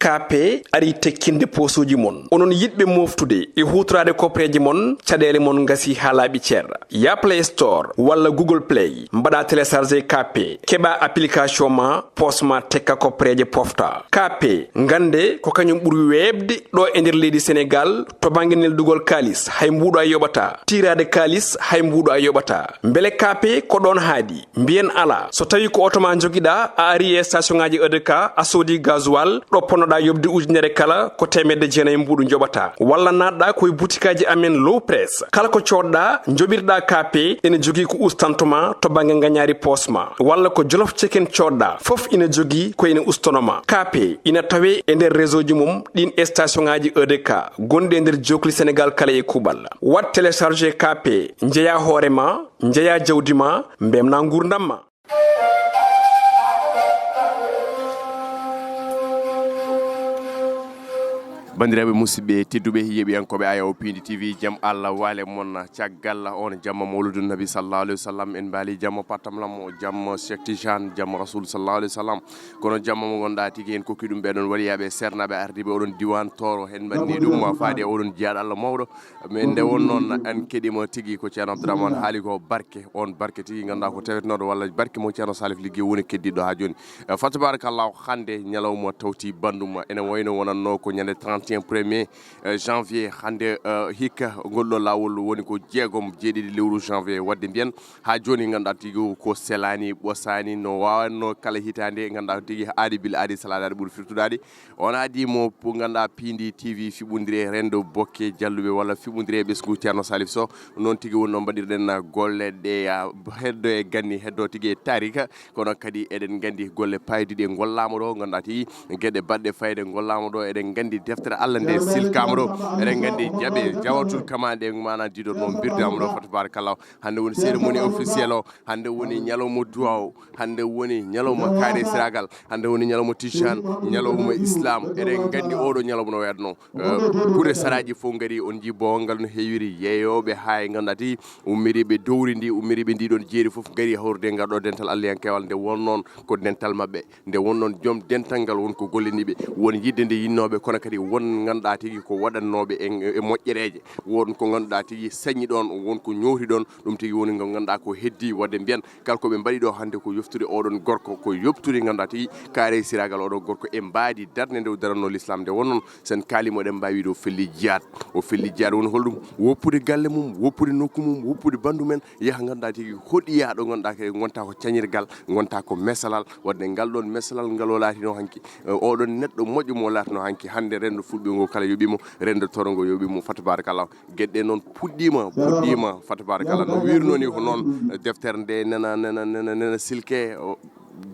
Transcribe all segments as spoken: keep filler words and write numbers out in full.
K P ari tekkinde poosuuji mon. Onon yiɗɓe mooftude e huutoraade koppareeje mon, caɗeele mon ngasi haa laaɓi cer. Ya Play Store walla Google Play, mbaɗa télécharger K P, keɓa application ma, poos ma tekka koppareeje pofta. K P, ngannde ko kañum ɓuri weeɓde ɗo e nder leydi Senegaal to bannge neldugol kaalis, hay mbuuɗo a yoɓataa. Tiiraade kaalis, hay mbuuɗo a yoɓataa. Mbele K P ko ɗoon haaɗi? Mbiyen alaa. So tawii ko oto ma njogiɗaa, a ari e station ŋaaji E D K, a soodi gasoil, ɗo ponnoɗaa yoɓde ujunere kala, ko teemedde jeenayi mbuuɗu njoɓataa. Walla naatɗaa ko e butikaaji amen Low Press. Kala ko coodɗaa, njoɓirɗaa K P, ene jogii ko ustanto ma to bannge ngañaari poos ma. Walla ko Jolof Chicken coodɗaa, fof ina jogii ko ina ustono ma. K P ina tawee e nder réseau ji mum ɗiin e station ŋaaji E D K gonɗi e nder jookli Senegaal kala e kuuɓal. Waɗ télécharger K P, njeyaa hoore ma, njeyaa jawdi ma, mbemnaa nguurndam ma. Banndiraaɓe musidɓe tedduɓe, yeeɓiyankooɓe Aya O Piindi T V, jam Allah waale mon. Caggal on jamma Mawludu Nabi sallallahu alaihi wasallam, en mbaali jamma Patamlammo, jamma Cheikh Tijane, jamma Rasul sallallahu alaihi wasallam. Kono jamma mo ngonɗaa tigi en kokki ɗum ɓeɗon waliyaaɓe, seernaaɓe, ardiiɓe oɗon diiwaan Tooro, en mbanni ɗum faade oɗon jiyaaɗo Allah mawɗo. Mais nde won noon, en keɗiima tigi ko Ceerno Abdourahmane haali ko barke, on barke tigi ngannduɗaa ko tawetnooɗo, walla barke mo Ceerno Salif Liggi woni keddiiɗo haa jooni. Eh, fa tabarakallahu, hannde ñalawma tawti banndum, ene wayno wonatno ko ñande trente et un premier, eh, janvier. Hannde, eh, hikka ngol ɗo laawol woni ko jeegom, jeeɗiɗi lewru janvier. Waɗde mbiyen haa jooni ngannduɗaa tigi ko selaani, ɓosaani, no waawatno kala hitaande ngannduɗaa tigi aadi bil aadi, salaade aadi ɓuri firtude aadi. On aadi mo po-, ngannduɗaa Piindi T V fiɓondire renndo Bokke Jalluɓe walla fiɓondire ɓesngu Ceerno Salif Sow. Noon tigi woni no mbaɗirɗen golle ɗe, ah, heddo e ganni, heddo tigi e taarika. Kono kadi eɗen nganndi golle paayduɗe ngol laamu ɗo, ngannduɗaa tigi geɗe baɗɗe fayde ngol laamu ɗo. Eɗen nganndi deftere Allah nde silkaama ɗo. Eɗen nganndi jaɓe jawatul kama ɗe maana diiɗo no mbirdaama ɗo. Fa tabarakallah. Hannde woni cérémonie officielle o. Hannde woni ñalawma duwaaw. Hannde woni ñalawma kaanisiraagal. Hannde woni ñalawma Tijaan, ñalawma Islam. Eɗen nganndi oɗo ñalawma no wayatno. Eh, gure saraaji fof ngari, on njii boowal ngal no heewiri, yeeyooɓe haa e ngannduɗaa tigi ummiriiɓe dowri ndi, ummiriiɓe ndi ɗon jeeri fof ngari hawrude e ngal ɗo dental Allahankewal. Nde won noon ko dental maɓɓe, nde won noon joom dental ngal won ko gollini ɓe, won yiɗde nde yinnooɓe, kono kadi won ngannduɗaa tigi ko waɗannooɓe e, e moƴƴereeje, won ko ngannduɗaa tigi sañi ɗoon, won ko ñooti ɗoon, ɗum tigi woni ko ngannduɗaa ko heddii. Waɗde mbiyen kala ko ɓe mbaɗi ɗo hannde ko yoftude oɗon gorko, ko yoftude ngannduɗaa tigi kaanisiraagal oɗo gorko e mbaadi darnde nde o daranno l'islam. Nde won noon, sen kaalimo eɗen mbaawi ɗo felli jihaad. O felli jihaad woni holɗum? Woppude galle mum, woppude nokku mum, woppude banndu men, yaha ngannduɗaa tigi hoɗiya ɗo ngannduɗaa kadi ngonta ko cañirgal, ngonta ko mesalal. Waɗde ngal ɗon mesalal ngal o laatino hanki, eh, oɗon neɗɗo moƴƴo mo laatino hanki, hannde renndo fulɓe ngo kala yoɓimo, renndo Tooro ngo yoɓimo. Fa tabarakallah. Geɗe ɗe noon puɗɗiima, puɗɗiima, fa tabarakallah. No wiirnoo ni ko noon, deftere nde nena, nena, nena, nena silke, o,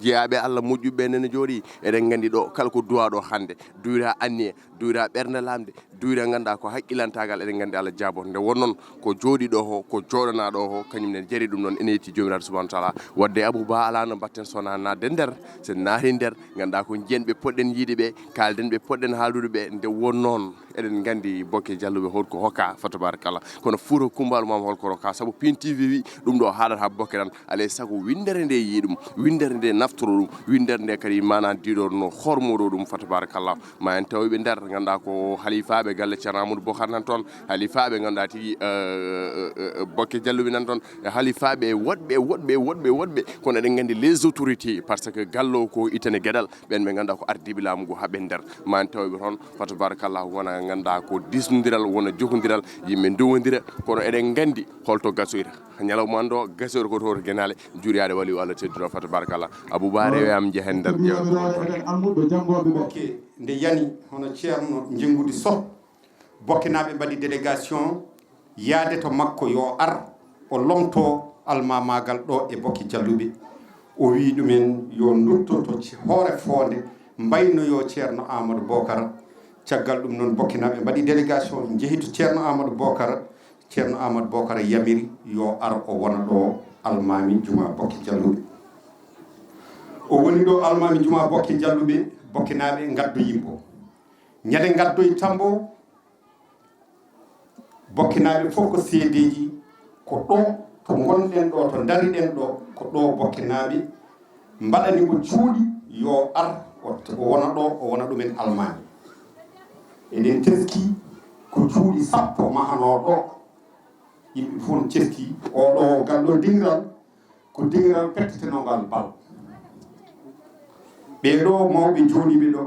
jiyaaɓe Allah moƴƴuɓe nena jooɗi. Eɗen nganndi ɗo, kala ko duwaa ɗo hannde, duwira anniye, duwira ɓernde lamnde, duwira ngannduɗaa ko haqqilantaagal, eɗen nganndi Allah jaabo. Nde won noon, ko jooɗi ɗo ho, ko jooɗanaa ɗo ho, kañum nen jari ɗum noon, ene yetti Joomiraaɗo subhanahu wa taala. Waɗde Abou Ba, alaa no mbaɗten so wonaa naatde nder, so en naati nder, ngannduɗaa ko njiyen ɓe poɗɗen yiide ɓe, kaalden ɓe poɗɗen haaldude ɓe. Nde won noon, eɗen nganndi Bokke Jalluɓe holko hokka, fa tabarakallah. Kono Fuuta Kumbaalu maam holko rokka, sabu Piindi T V wi ɗum ɗo haaɗata Bokke tan, alay sago winndere nde yii ɗum, winndere nde naftoro ɗum, winndere nde kadi maana diiɗo no hormoro ɗum, fa tabarakallah. Ma en tawi ɓe nder, ngannduɗaa ko halifaaɓe galle Ceerno Amadou Bokar nan toon, halifaaɓe ngannduɗaa tigi, eh, eh, eh, Bokke Jalluɓe nan toon, e halifaaɓe woɗɓe, woɗɓe, woɗɓe, woɗɓe. Kono eɗen nganndi les autorités, par ce que galle o ko Itane Geɗal, ɓen ɓe ngannduɗaa ko ardiiɓe laamu ngu haa ɓe nder. Ma en tawi ɓe toon, fa tabarakallah, wona ngannduɗaa ko diisnondiral, wona jokondiral, yimɓe ndowondira. Kono eɗen nganndi holto gasoyta. Ñalawma an ɗo, gasoyta ko to Genaale, juuriyaade waliyu Allah tedduɗo, fa tabarakallah. Abou Ba, rewe am, njehen nder, ƴeewen ko woni toon. Ok, nde yani, hono Ceerno Njenngudi Soh, Bokkenaaɓe mbaɗi délégation yaade to makko, yo ar o lomto almaamaagal ɗo e Bokke Jalluɓe. O wiyi ɗumen yo ndutto to ce-, hoore foonde, mbaynoyo Ceerno Amadou Bokar. Caggal ɗum noon, Bokkenaaɓe mbaɗi délégation, njehi to Ceerno Amadou Bokar. Ceerno Amadou Bokar yamiri yo ar o wona ɗo almaami Juma Bokke Jalluɓe. O woni ɗo almaami Juma Bokke Jalluɓe, Bokkenaaɓe ngaddoyimo. Ñande ngaddoyta mo, Bokkenaaɓe fof ko seedeeji, ko ɗo to ngonɗen ɗo, to ndariɗen ɗo, ko ɗo Bokkenaaɓe mbaɗani mo cuuɗi, yo ar o O wona ɗo, o wona ɗumen almaami. Eɗen teski ko cuuɗi sappo mahanoo ɗo. Yimɓe fof no teski oɗo ngal ɗo dingiral, ko dingiral pettetenongal bal. Ɓee ɗo mawɓe jooɗiiɓe ɗo,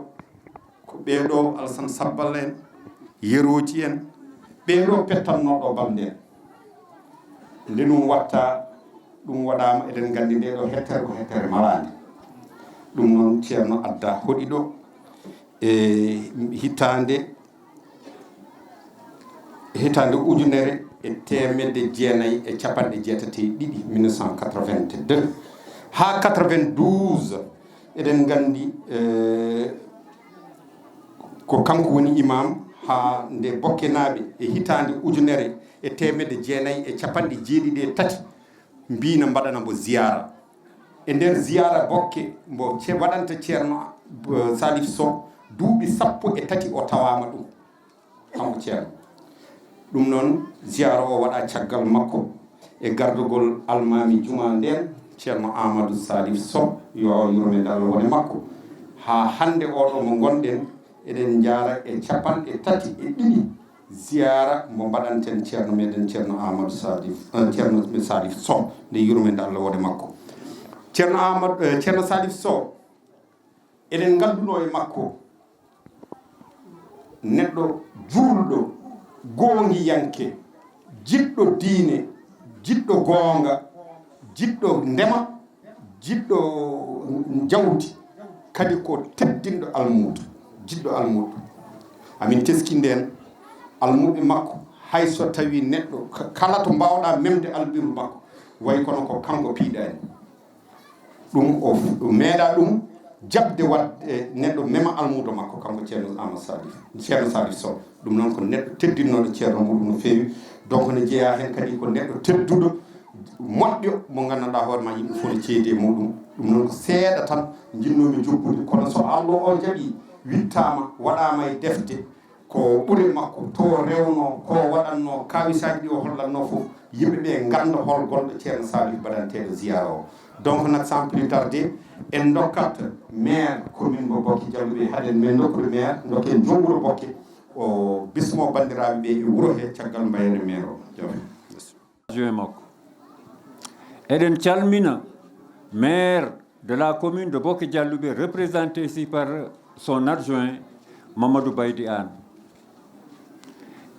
ko ɓee ɗo Alassane Sabbal en, Yerooji en, ɓee ɗo pettannoo ɗo bal nden. Nde ɗum watta, ɗum waɗaama, eɗen nganndi nde ɗo hettere ko hettere malaande. Ɗum noon Ceerno Adda hoɗi ɗo e hitaande, hitaande ujunere e teemedde jeenayi e capanɗe jeetati e ɗiɗi, mille neuf cent quatre-vingt-deux, haa quatre-vingt-douze, eɗen nganndi, eh, ko kanko woni imam haa nde Bokkenaaɓe e hitaande ujunere e teemedde jeenayi e capanɗe jeeɗiɗi e tati mbiino mbaɗana mbo ziyaara. E nder ziyaara Bokke mbo ce-, waɗanta Ceerno, eh, Salif Sow duuɓi sappo e tati o tawaama ɗum, kanko Ceerno. Ɗum noon, ziyaara o waɗa caggal makko e gardugol almaami juma nden, Ceerno Amadou Salif Sow, yo yurmeende Allah wone makko. Haa hannde oɗo mo ngonɗen, eɗen njaara e capanɗe tati e ɗiɗi ziyaara mbo mbaɗanten Ceerno meɗen Ceerno Amadou Salif, eh, Ceerno Salif Sow, nde yurmeende Allah wone makko. Ceerno Amadou, eh, Ceerno Salif Sow, eɗen ngannduno e makko neɗɗo juulɗo, goongiyanke, jiɗɗo diine, jiɗɗo goonga, jiɗɗo ndema, jiɗɗo jawdi, kadi ko teddinɗo almuudo, jiɗɗo almuudo. Amin teski nden, almuuɓe makko, hay so tawi neɗɗo ka-, kala to mbaawɗa memde almuuɓe makko, way kono ko kanko piiɗaani. Ɗum o f-, o meeɗa ɗum jaɓde waɗde neɗɗo mema almuudo makko, kanko Ceerno Amadou Salif, Ceerno Salif Sow. Ɗum noon ko neɗɗo teddinnoɗo ceerno muɗum no feewi. Donc ne jeeya heen kadi ko neɗɗo tedduɗo, moƴƴo, mo nganndanɗaa hoore ma yimɓe fof ne ceedi e muɗum. Ɗum noon ko seeɗa tan njinnoomi jokkude, kono so Allo o jaɓi, wittaama, waɗaama e defte, ko ɓure makko, to rewno, ko waɗanno, kawisaaji ɗi o hollatno fof, yimɓe ɓe ngannda hol gonɗo Ceerno Salif baɗanteeɗo ziyaara o. Donc nag, sans plus tarder, en ndokkat maire commune mo Bokke Jalluɓe, haɗen men nokkude maire, ndokken jom wuro Bokke, o bismo banndiraaɓe ɓe e wuro he caggal mbayere maire o. Joofi. Adjoint makko. Eɗen calmina maire de la commune de Bokke Jalluɓe, représenté ici par son adjoint Mamadou Baydi Anne.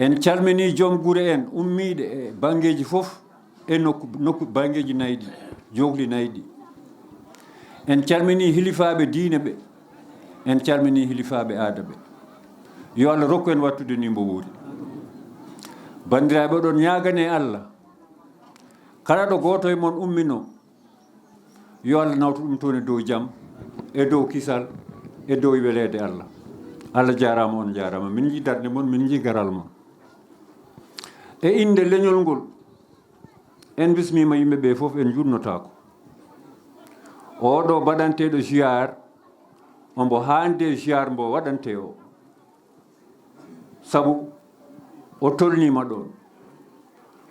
En calmini joom gure en ummiiɗe e banngeeji fof, e nokku, nokku banngeeji nayi ɗi, jookli nayi ɗi. En calmini hilifaaɓe diine ɓe, en calmini hilifaaɓe aada ɓe. Yo Allah rokku en wattude ni mbo wuuri. Banndiraaɓe, oɗon ñaagane Allah, kala ɗo gooto e mon ummino, yo Allah nawtu ɗum toon e dow jam, e dow kisal, e dow weleede Allah. Allah jaaraama, on jaaraama. Min njii darnde mon, min njii garal mon. E innde leñol ngol, en bismiima yimɓe ɓe fof, en njuutnotaako. Oɗo baɗanteeɗo ziyaar, ombo haande ziyaar mbo waɗante o. Sabu o tolniima ɗoon.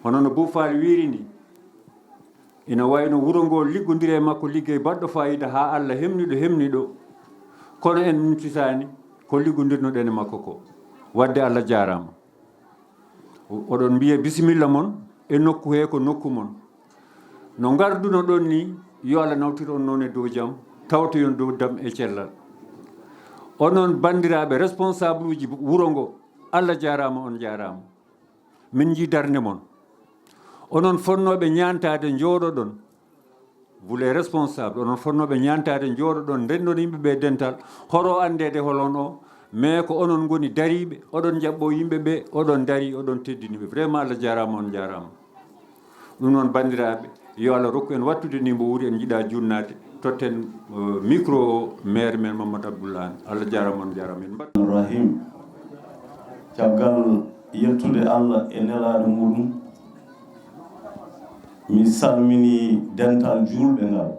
Hono no Bouffal wiiri ni, ina wayno wuro ngo liggondiri e makko liggey baɗɗo faayiida haa Allah hemni ɗo, hemni ɗo. Kono en mumtisaani ko liggondirnoɗen e makko ko. Wadde Allah jaaraama. O-, oɗon mbiya bisimilla mon e nokku he ko nokku mon. No ngarduno ɗon ni, yo Allah nawtir on noon e dow jam, tawtoyon dow dam e cellal. Onon banndiraaɓe responsable uji wuro ngo, Allah jaaraama, on jaaraama. Min njii darnde mon. Onon fonnooɓe ñaantaade, njooɗoɗon. Vous les responsables, onon fonnooɓe ñaantaade, njooɗoɗon, ndenndon yimɓe ɓe dental, horo anndeede holon o, mais ko onon ngoni dariiɓe, oɗon njaɓɓoo yimɓe ɓe, oɗon ndarii, oɗon teddini ɓe. Vraiment, Allah jaaraama, on jaaraama. Ɗum noon, banndiraaɓe, yo Allah rokku en wattude ni mbo wuuri, en njiɗaa juutnaade. Totten, eh, micro o maire men Mamadou Abdoul Anne. Allah jaaraama, on jaaraama. En mbaɗ- Rahim. Caggal yettude Allah e nelaaɗo muɗum, mi salmini dental juulɓe ngal.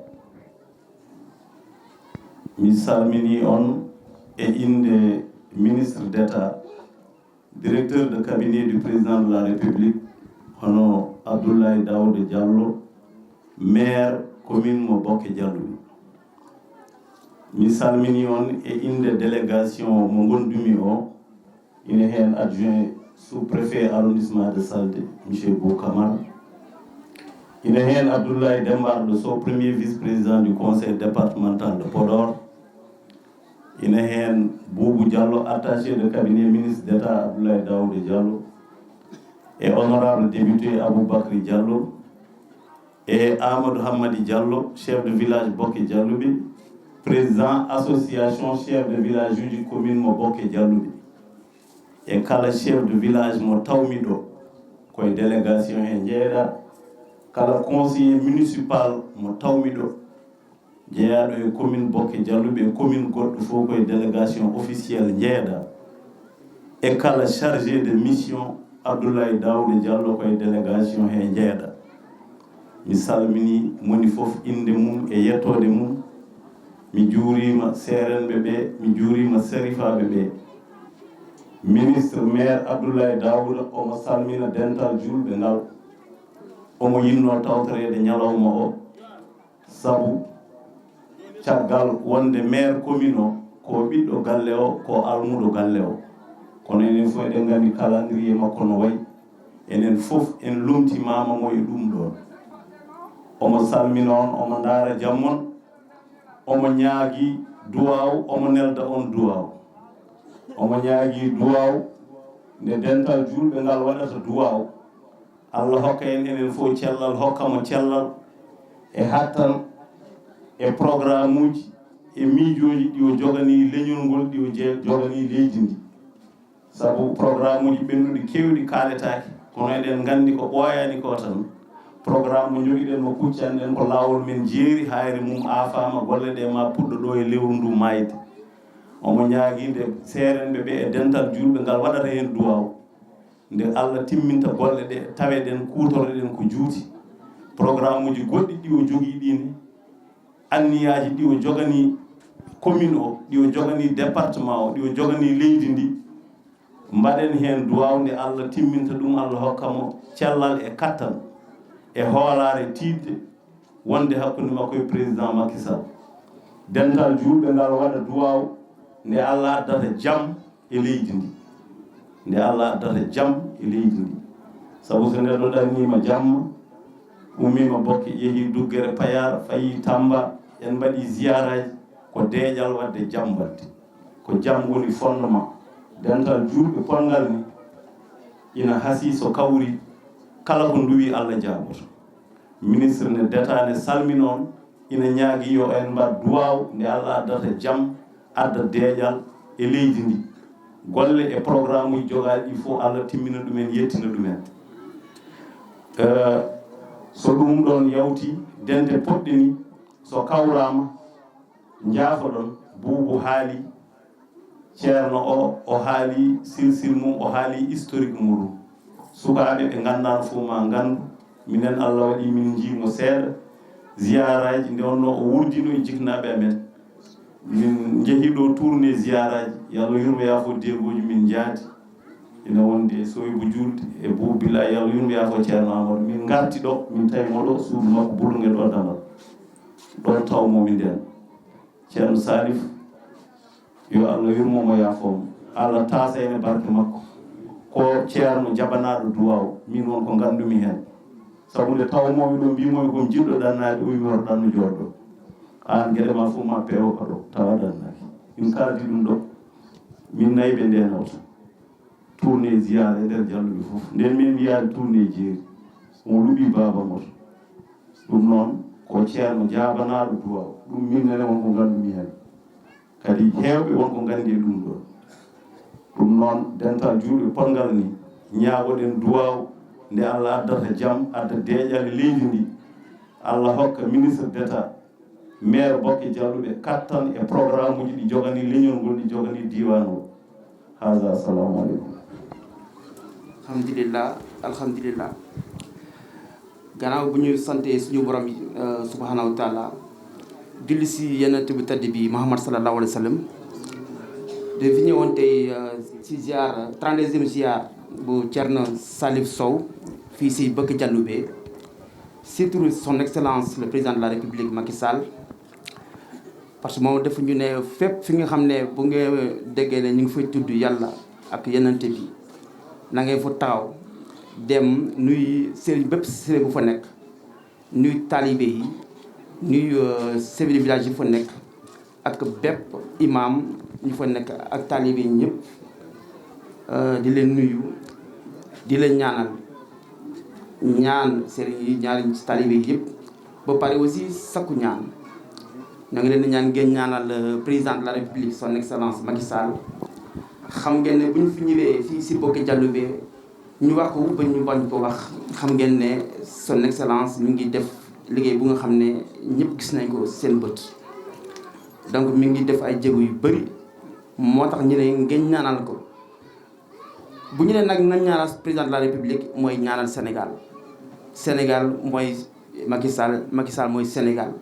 Mi salmini on e innde ministre d'État, directeur de cabinet du président de la République, hono Abdoulaye Daouda Diallo, maire commune mo Bokke Jalluɓe. Mi salmini on e innde délégation mo ngondumi o, ina heen adjoint sous-préfet arrondissement de Salde, monsieur Bou Camara, ina heen Abdoulaye Dembarɗo Sow, premier vice-président du conseil départemental de Podor, ina heen Boubou Diallo, attaché de cabinet ministre d'État Abdoulaye Daouda Diallo, e honorable député Aboubacry Diallo, e Amadou Hammadi Diallo, chef de village Bokke Dialluɓe, président association chef de village uji commune mo Bokke Dialluɓe, e kala chef de village mo tawmi ɗo, koye délégation he njeeɗa, kala conseiller municipal mo tawmi ɗo, jeyaaɗo e commune Bokke Dialluɓe e commune goɗɗo fof koye délégation officielle njeeɗa, e kala chargé de mission Abdoulaye Daouda Diallo koye délégation he njeeɗa. Mi salmini moni fof innde mum e yettoode mum. Mi juuriima seerenɓe ɓe, mi juuriima serifaaɓe ɓe. Ministre maire Abdoulaye Daouda omo salmina dental juulɓe ngal. Omo yinno tawtoreede ñalawma o, sabu caggal wonde maire commune o, ko ɓiɗɗo galle o, ko almuudo galle o. Kono enen fof eɗen nganndi calendrier makko no wayi. Enen fof en lomtimaama mo e ɗum ɗoon. Omo salmina on, omo ndaara jam mon, omo ñaagi duwaaw, omo nelda on duwaaw. Omo ñaagi duwaaw nde dental juulɓe ngal waɗata duwaaw. Allah hokka en enen fof cellal, hokka mo cellal e hattan e programme uji e miijooji ɗi o joganii leñol ngol, ɗi o je-, joganii leydi ndi. Sabu programme uji ɓennuɗi keewɗi kaaletaaki, kono eɗen nganndi ko ɓooyaani ko tan. Programme mo njogiɗen mo kuccanɗen ko laawol men jeeri, hayre mum aafaama, golle ɗe ma puɗɗo ɗo e lewru ndu maayde. Omo ñaagii nde seerenɓe ɓe e dental juulɓe ngal waɗata heen duwaaw. Nde Allah timminta golle ɗe, taweɗen, kuutorɗen ko juuti. Programme uji goɗɗi ɗi o jogii ɗi ne, anniyaaji ɗi o joganii commune o, ɗi o joganii département o, ɗi o joganii leydi ndi, mbaɗen heen duwaaw nde Allah timminta ɗum, Allah hokka mo cellal e kattan e hoolaare tiiɗde wonde hakkunde makko e président Macky Sall. Dental juulɓe ngal waɗa duwaaw nde Allah addata jam e leydi ndi. Nde Allah addata jam e leydi ndi. Sabu so neɗɗo ɗanniima jamma, ummiima Bokke, yehii Duggere Payaar, fayii Tamba, en mbaɗii ziyaaraaji, ko deeƴal waɗde jam waɗde. Ko jam woni fondement. Dental juulɓe polngal ni ina hasii so kawri kala ko nduwii Allah jaaboto. Ministre ne d'État ne salmina on, ina ñaagi yo en mbaɗ duwaaw nde Allah addata jam, adda deeƴal e leydi ndi. Golle e programme uji jogaaɗi ɗi fof Allah timmina ɗumen, yettina ɗumen. Eh, so ɗum ɗoon yawti, dente poɗɗe ni, so kawraama, njaafoɗon, Buubu haali, Ceerno o, o haali silsil mum, o haali historique muɗum. Sukaaɓe ɓe nganndaano fof ma nganndu, minen Allah waɗi min njii mo seeɗa, ziyaaraaji nde wonnoo o wurdino e jiknaaɓe amen. Min njehii ɗo tournée ziyaaraaji, yo Allah yurmo yaafo deegooji min njaadi. Ina wondi e Soybu Juulde e Buubu Bilaa, yo Allah yurmo yaafo Ceerno Amadou. Min ngarti ɗo, min tawi mo ɗo, suudu makko Bulunge ɗo Damal. Ɗon taw mo min ndeen. Ceerno Salif, yo Allah yurmo mo, yaafo mo. Allah taasa en e barke makko. Ko ceerno jabanaaɗo duwaaw, min won ko nganndumi heen. Sabu nde taw mo mi ɗo mbiimo mi ko jiɗɗo ɗannaade, o wii mi hoto ɗanno jooɗo. Aan geɗe ma fof ma peewo ka ɗo, tawa ɗannaaki. Min kaldi ɗum ɗo. Min nayi ɓe ndeenawta. Tournée ziyaara e nder Jalluɓe fof. Nden min mbiyaani tournée jeeri. On luɓii baaba moto. Ɗum noon ko ceerno jaabanaaɗo duwaaw. Ɗum min nene won ko nganndumi heen. Kadi heewɓe won ko nganndi e ɗum ɗoon. Ɗum noon, dental juulɓe polngal ni, ñaagoɗen duwaaw nde Allah addata jam, adda deeƴal e leydi ndi. Allah hokka ministre d'État, maire Bokke Jalluɓe kattan e programme uji ɗi joganii leñol ngol, ɗi joganii diiwaan o. Haza, assalamu aleykum. Alhamdulillah, alhamdulillah. Gannaaw bu ñu sante suñu borom bi, euh, subhanahu wa taala, julli si yonent bi tedd bi Muhammad sallallahu alayhi wa sallam, de fi ñëwoon tey, euh, si ziar, trente-deuxième ziar bu Thierno Salif Sow fii si Bokke Jalluɓe, si turu son excellence le président de la République Macky Sall. Parce que moom dafa ñu ne fépp fi nga xam ne bu ngeen déggee ne ñu ngi fay tudd Yàlla ak Yonent bi, na ngeen fa taxaw, dem nuyu sëriñ bépp, sëriñ bu fa nekk, nuyu taalibe yi, nuyu, euh, chef de village yi fa nekk, ak bépp imam ñu fa nekk, ak taalibe yi ñëpp, euh, di leen nuyu, di leen ñaanal, ñaan sëriñ yi, ñaan taalibe yi yëpp, ba pare aussi sakku ñaan. Ñoo ngi leen di ñaan ngeen ñaanal, euh, président de la République, son excellence Macky Sall. Xam ngeen ne bu ñu fi ñëwee fii si Boké Dialoubé, ñu wax ko ba ñu bañ ko wax, xam ngeen ne son excellence mi ngi def liggéey bu nga xam ne ñëpp gis nañ ko seen bët. Donc mi ngi def ay jéego yu bëri, moo tax ñu ne ngeen ñaanal ko. Bu ñu ne nag nañ ñaanal président de la République, mooy ñaanal Sénégal. Sénégal mooy Macky Sall, Macky Sall mooy Sénégal,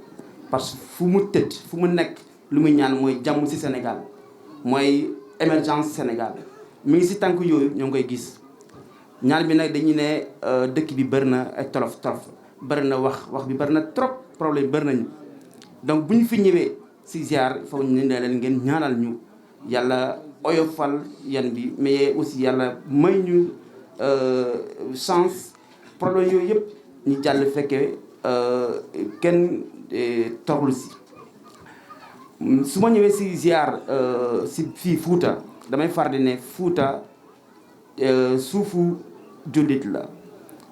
parce que fu mu tëdd, fu mu nekk, lu muy ñaan mooy jàmm ci Sénégal, mooy émergence Sénégal. Mi ngi ci tànk yooyu, ñoo ngi koy gis. Ñaan bi nag, dañu ne, euh, dëkk bi bëri na ay tolof tolof, bëri na wax, wax bi bëri na trop, problème bëri nañu. Donc bu ñu fi ñëwee ci ziar, il faut ñu ne leen ngeen ñaanal ñu, Yàlla oyofal yan bi, mais aussi Yàlla may ñu, euh, chance, problème yooyu yëpp ñu jàll fekkee, euh, kenn, euh, torlu si. Su ma ñëwee si ziar, euh, si fii Fuuta, damay far di ne Fuuta, euh, suufu jullit la.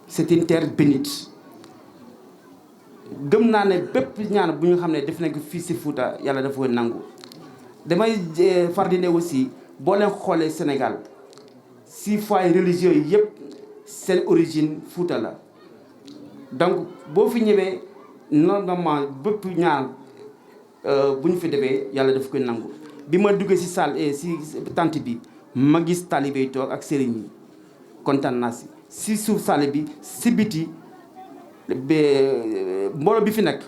C'est une terre bénite. Gëm naa ne bépp ñaan bu ñu xam ne def nañ ko fii si Fuuta, Yàlla dafa koy nangu. Damay, euh, far di ne aussi, boo leen xoolee Sénégal, si foyer religieux yi yëpp, seen origine Fuuta la. Donc boo fi ñëwee, normalement bépp ñaan, euh, bu ñu fi defee, Yàlla daf koy nangu. Bi ma duggee si salle, eh, si tente bi, ma gis taalibe yi toog ak sëriñ yi, kontaan naa si. Si suuf salle bi, si biti, be-, mbooloo bi fi nekk,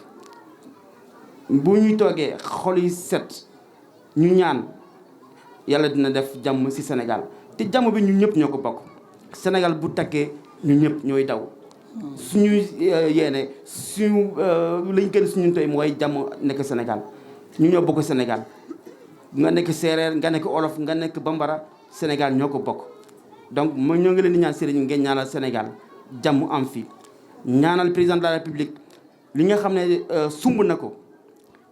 bu ñuy toogee, xol yi set, ñu ñaan, Yàlla dina def jàmm si Sénégal. Te jàmm bi ñun ñëpp ñoo ko bokk. Sénégal bu takkee, ñun ñëpp ñooy daw. Suñu, euh, yéene, suñu, euh, lañ gën suñu tey mooy jàmm nekk Sénégal. Ñu ñoo bokk Sénégal. Nga nekk séeréer, nga nekk olof, nga nekk bambara, Sénégal ñoo ko bokk. Donc mo ñoo ngi leen di ñaan, sëriñ, ngeen ñaanal Sénégal, jàmm am fi. Ñaanal président de la République, li nga xam ne, euh, sumb na ko,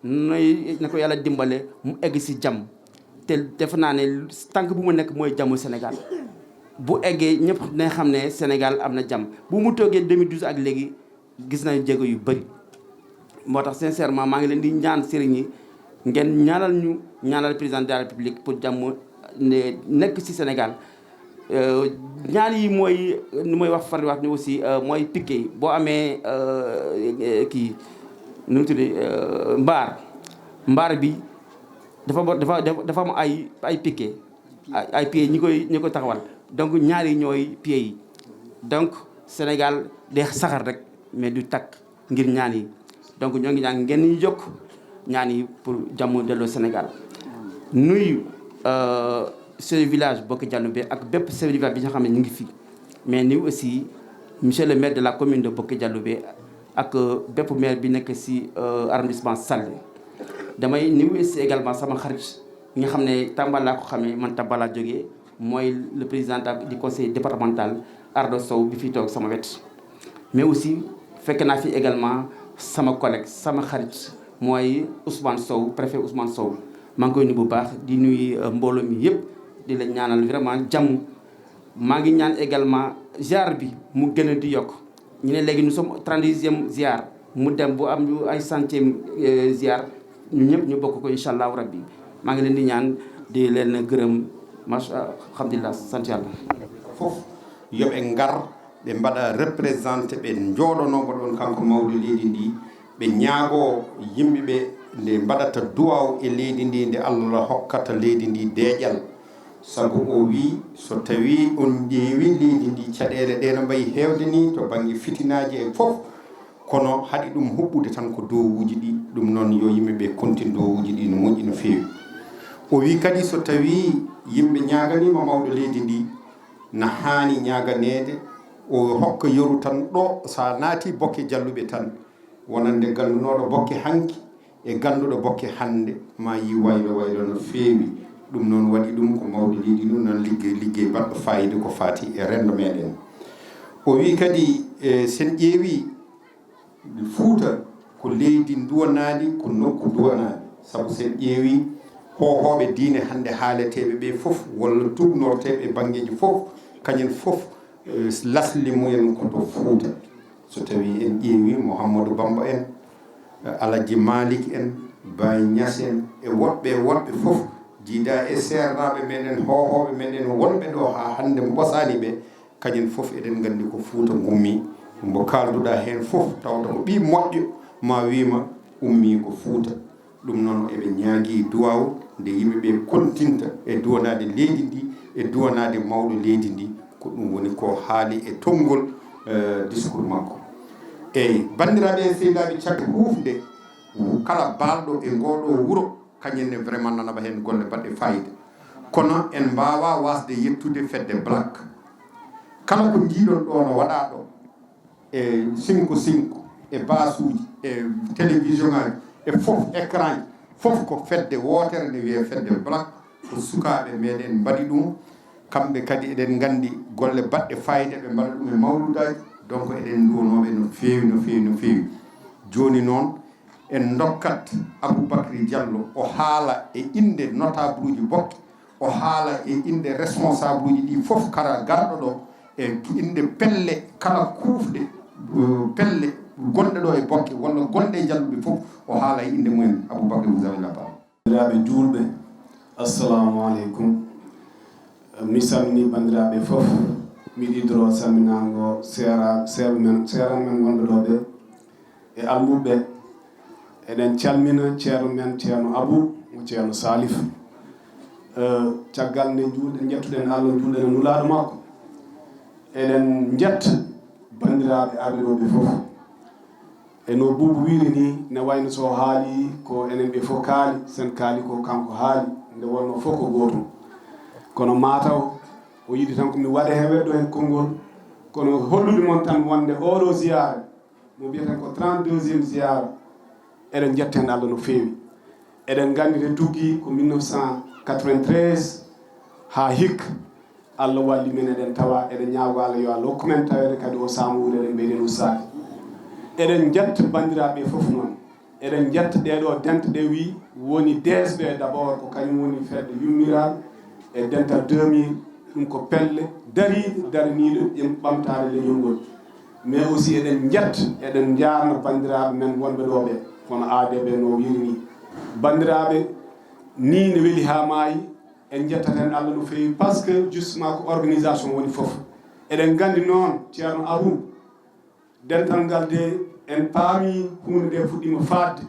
nay na ko Yàlla dimbale mu egg si jàmm. Te defe naa ne tànk bu mu nekk mooy jàmmu Sénégal. Bu eggee, ñëpp dinañ xam ne Sénégal am na jàmm. Bu mu toogee deux mille douze ak léegi, gis nañu jéego yu bëri. Moo tax sincèrement, maa ngi leen di ñaan, sëriñ yi, ngeen ñaanal ñu, ñaanal président de la République pour jàmm ne nekk si Sénégal. Euh, ñaan yi mooy, nu may wax, faral di wax ni aussi, euh, mooy piquet yi. Boo amee, euh, kii, nu mu tudd, euh, mbaar, mbaar bi dafa bo-, dafa, dafa, dafa am ay, ay piquet, ay, ay pieds ñi koy, ñi koy taxawal. Donc ñaar yi ñooy pieds yi. Donc Sénégal day saxar rek, mais du takk ngir ñaan yi. Donc ñoo ngi ñaan ngeen ñu jokk ñaan yi pour jàmm delloo Sénégal. Nuyu, euh, chef de village Boké Dialoubé ak bépp chef de village bi nga xam ne ñu ngi fi, mais nuyu aussi monsieur le maire de la commune de Boké Dialoubé ak, euh, bépp maire bi nekk si, euh, arrondissement Sall. Damay nuyu aussi également sama xarit nga xam ne Tamba laa ko xamee, man Tamba laa jógee, mooy le président du conseil départemental, Ardo Sow, bi fi toog sama wet. Mais aussi fekk naa fi également sama collègue, sama xarit, mooy Ousmane Sow, préfet Ousmane Sow. Maa ngi koy nuyu bu baax, di nuyu, euh, mbooloo mi yëpp, di la ñaanal vraiment jàmm. Maa ngi ñaan également ziar bi mu gën a di yokk. Ñu ne léegi nous sommes au trente-deuxième ziar, mu dem bu am yu ay centième, euh, ziar, ñu ñëpp ñu bokk ko, incha allahu rabbi. Maa ngi leen di ñaan, di leen gërëm, macha, alhamdulillah, sant Yàlla. Fof, yo ɓe ngar, ɓe mbaɗa représenté, ɓe njooɗonooma ɗoon, kanko mawɗo leydi ndi, ɓe ñaagoo yimɓe ɓe nde mbaɗata duwaaw e leydi ndi, nde Allah hokkata leydi ndi deeƴal. Sabu o wii, so tawii on ƴeewii leydi ndi, caɗeele ɗe no mbayi heewde ni to bannge fitinaaji e fof, kono haɗi ɗum huɓɓude tan ko dowuuji ɗi. Ɗum noon, yo yimɓe ɓe kontin dowuuji ɗi, no moƴƴi no feewi. O wii kadi, so tawii yimɓe ñaaganiima mawɗo leydi ndi, na haani ñaaganeede o hokka yeru tan ɗo, so a naatii Bokke Jalluɓe tan, wonande gandunooɗo Bokke hanki, e gannduɗo Bokke hannde, ma yi waylo waylo no feewi. Ɗum noon waɗi ɗum ko mawɗo leydi, ɗum noon liggey, liggey baɗɗo fayida ko faati e renndo meɗen. O wi kadi, e sen ƴeewi Fuuta ko leydi nduwanaandi, ko nokku duwanaandi, sabu sen ƴeewi hoohooɓe diine hannde haaleteeɓe ɓe fof, walla tuugnorteeɓe banngeeji fof, kañum fof, eh, lasli mumen ko to Fuuta. So tawi en ƴeewi Mouhamadou Bamba en, eh, Alaji Malik en, Baye Niass en, e woɗɓe e woɗɓe fof, jiida e seernaaɓe meɗen, hoohooɓe meɗen wonɓe ɗo haa hannde mbosaani ɓe, kañum fof eɗen nganndi ko Fuuta ngummi. Mbo kaalduɗa heen fof tawata ko ɓii moƴƴo ma wima ummi ko Fuuta. Ɗum noon eɓe ñaagi duwaaw nde yimɓe ɓe kontinta e duwanaade leydi ndi, e duwanaade mawɗo leydi ndi. Ko ɗum woni ko haali e tonngol, eh, discours makko. Eyi, banndiraaɓe e sehilaaɓe, caggal huufnde kala baalɗo e ngooɗo wuro, kañum ne vraiment nanaba heen golle baɗɗe fayida. Kono en mbaawa waasde yettude fedde Black. Kala ko njiiɗon ɗo no waɗaa ɗo, e cinq cinq, e basuuji, e télévision ŋaaji, e fof écran ji, fof ko fedde wootere ne wiyee fedde Black. Ko sukaaɓe meɗen mbaɗi ɗum. Kamɓe kadi eɗen nganndi golle baɗɗe fayida ɓe mbaɗa ɗum e mawludaaji. Donc eɗen nduwanooɓe no feewi, no feewi, no feewi. Jooni noon, en ndokkat Aboubacry Diallo, o haala e innde notableji Bokke, o haala e innde responsableji ɗi fof, kala garɗo ɗo, e innde pelle, kala kuufɗe, eh, pelle gonɗe ɗo e Bokke walla gonɗe e Jalluɓe fof, o haala e innde mumen. Aboubacry, vous avez la parole. Banndiraaɓe juulɓe, assalamu aleykum. Mi salmini banndiraaɓe fof. Miɗo iddoro salminaango seera-, seerɓe men, seeraan men wonɓe ɗo ɓe, e almuɓɓe. Eɗen calmina ceerno men, Ceerno Abou, mo Ceerno Salif. Eh, caggal nde njuulɗen, njettuɗen Allah, njuulɗen e Nulaaɗo makko, eɗen njetta banndiraaɓe arɓe ɗo ɓe fof. E no Buubu wiiri ni, ne wayno so haali ko enen ɓe fof kaali, sen kaali ko kanko haali, nde wonno fof ko gootum. Kono mataw o yiɗi tan ko mi waɗa heen weddo heen konngol, kono hollude mon tan wonde oɗo ziyaara mo mbiyeten ko trente-deuxième ziyaara, eɗen njetta heen Allah no feewi. Eɗen nganndi nde tuggi ko mille neuf cent quatre-vingt-treize haa hikka. Allah walli men, eɗen tawa, eɗen ñaago Allah yo Allah hokku men taweede kadi o saamuure, eɗen mbeɗen ustaade. Eɗen njetta banndiraaɓe fof noon. Eɗen njetta ɗee ɗo dente ɗe wi woni D S B d'abord, ko kañum woni fedde yummiral e dental deux mille, ɗum ko pelle dariiɗe, daraniiɗe e ɓamtaare leñol ngol. Mais aussi eɗen njetta, eɗen njaarna banndiraaɓe men wonɓe ɗo ɓe, kono A D B no wiiri ni. Banndiraaɓe, ni ne weli haa maayi, en njettat heen Allah no feewi, parce que justement ko organisation woni fof. Eɗen nganndi noon, Ceerno Abou, dental ngal de en paami huunde nde fuɗɗiima faaɗde.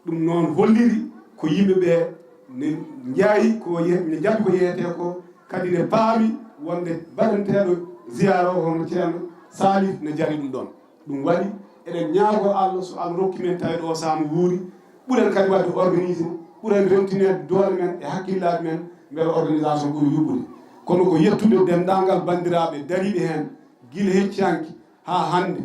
Ɗum noon holliri ko yimɓe ɓe ne njaayi ko ye-, ne njalti ko yeyetee ko, kadi ne paami wonde baɗanteeɗo ziyaara o hono Ceerno Salif ne jari ɗum ɗoon. Ɗum waɗi eɗen ñaago Allah so Allah rokki men taweede o saamu wuuri, ɓuren kadi waɗde organisé, ɓuren rentineede doole men e hakkillaaji men, mbele organisation ɓuri yuɓɓude. Kono ko yettude denndaangal banndiraaɓe dariiɓe heen gila hecci hanki haa hannde,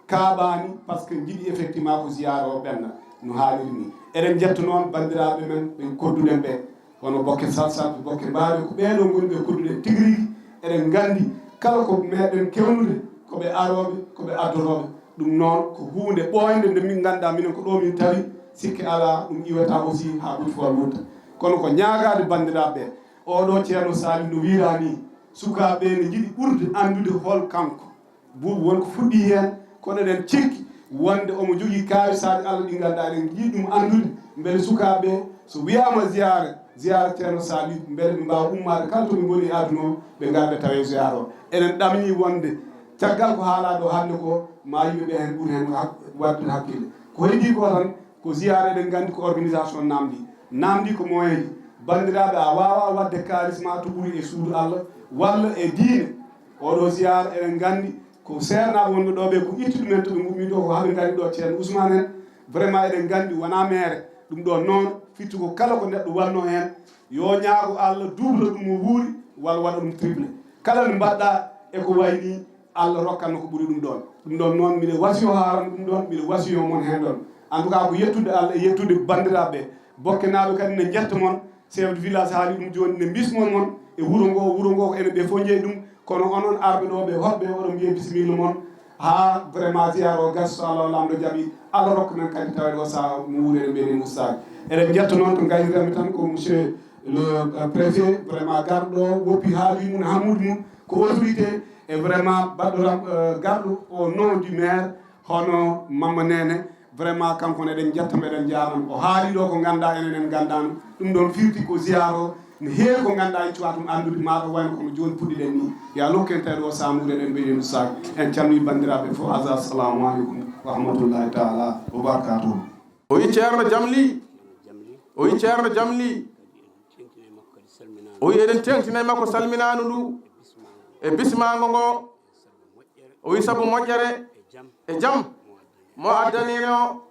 kaaɓaani, parce que njiɗi effectivement ko ziyaara o ɓenna no haaniri ni. Eɗen njetta noon banndiraaɓe men ɓe kodduɗen ɓe, hono Bokke Salsal, Bokke Mbaare, ko ɓee ɗoo ngoni ɓe kodduɗen tigi rigi. Eɗen nganndi kala ko meɗen kewnude ko ɓe arooɓe, ko ɓe addotooɓe. Ɗum noon ko huunde ɓooynde nde min nganndaa minen ko ɗo min tawi, sikke alaa ɗum iwata aussi haa ɓurti ko wutta. Kono ko ñaagaade banndiraaɓe ɓe, oɗo Ceerno Saliou no wiiraa ni, sukaaɓe ne njiɗi ɓurde anndude hol kanko. Buubu won ko fuɗɗii heen, kono eɗen cikki wonde omo jogii kaawisaaji Allah ɗi ngannduɗaa eɗen njiɗi ɗum anndude, mbele sukaaɓe so wiyaama ziyaara, ziyaara Ceerno Saliou, mbele ɓe mbaawa ummaade kala to ɓe ngoni e aduna o, ɓe ngara ɓe tawa e ziyaara o. Eɗen ɗamini wonde caggal ko haalaa ɗo hannde ko, ma yimɓe ɓe heen ɓuri heen hak-, waɗde hakkille. Ko heddii ko tan, ko ziyaara, eɗen nganndi ko organisation naamndi. Naamndi ko moyen ji. Banndiraaɓe, a waawaa waɗde kaalis ma to ɓuri e suudu Allah walla e diine. Oɗo ziyaara, eɗen nganndi ko seernaaɓe wonɓe ɗo ɓe, ko itti ɗumen to ɓe ngummi ɗo, ko haa ɓe ngari ɗo Ceerno Ousmane en. Vraiment, eɗen nganndi wonaa meere. Ɗum ɗo noon, firti ko kala ko neɗɗo waɗno heen, yo ñaago Allah duubla ɗum o wuuri, walla waɗa ɗum triplé. Kala nde mbaɗɗa e ko wayi nii, Allah rokkan ko ɓuri ɗum ɗoon. Ɗum ɗoon noon, miɗo wasiyo haaran ɗum ɗoon, miɗo wasiyo mon heen ɗoon. En tout cas, ko yettude Allah e yettude banndiraaɓe ɓe. Bokkenaaɓe kadi ne njetta mon, chef de village haali ɗum jooni, ne mbismon mon e wuro ngo, wuro ngo ko enen ɓe fof njeyi ɗum, kono onon arɓe ɗo ɓe, hoɗɓe oɗon mbiya bisimilla mon, haa vraiment ziyaara o gasa, so Allah laamɗo jaɓi, Allah rokka men kadi tawede o saha mo wuuri eɗen mbiya ɗen ustaade. Eɗen njetta noon to ngayniranmi tan ko monsieur le, euh, préfet, vraiment garɗo woppi haali mum, hamuuji mum, ko autorité, e vraiment baɗɗo ram, euh, garɗo au nom du maire, hono Mamma Nene, vraiment kanko ne eɗen njetta mo, eɗen njaarnamo. O haali ɗo ko ngannduɗaa enen en nganndaano. Ɗum ɗon firti ko ziyaara o ne heewi ko ngannduɗaa en cuwaa ɗum anndude, maa ɗo wayno kono jooni puɗɗiɗen ni. Yo Allah rokku en tawi ɗo saamuuɗe eɗen mbeɗen ustaade. En calmii banndiraaɓe fof, asa assalamu aleykum wa rahmatullahi taala wa barakatuh. O wi Ceerno Jamli, o wi Ceerno Jamli, o wi eɗen teeŋtina e makko salminaandu ndu e bismaango ngo. O wi sabu moƴƴere e jam mo addanino.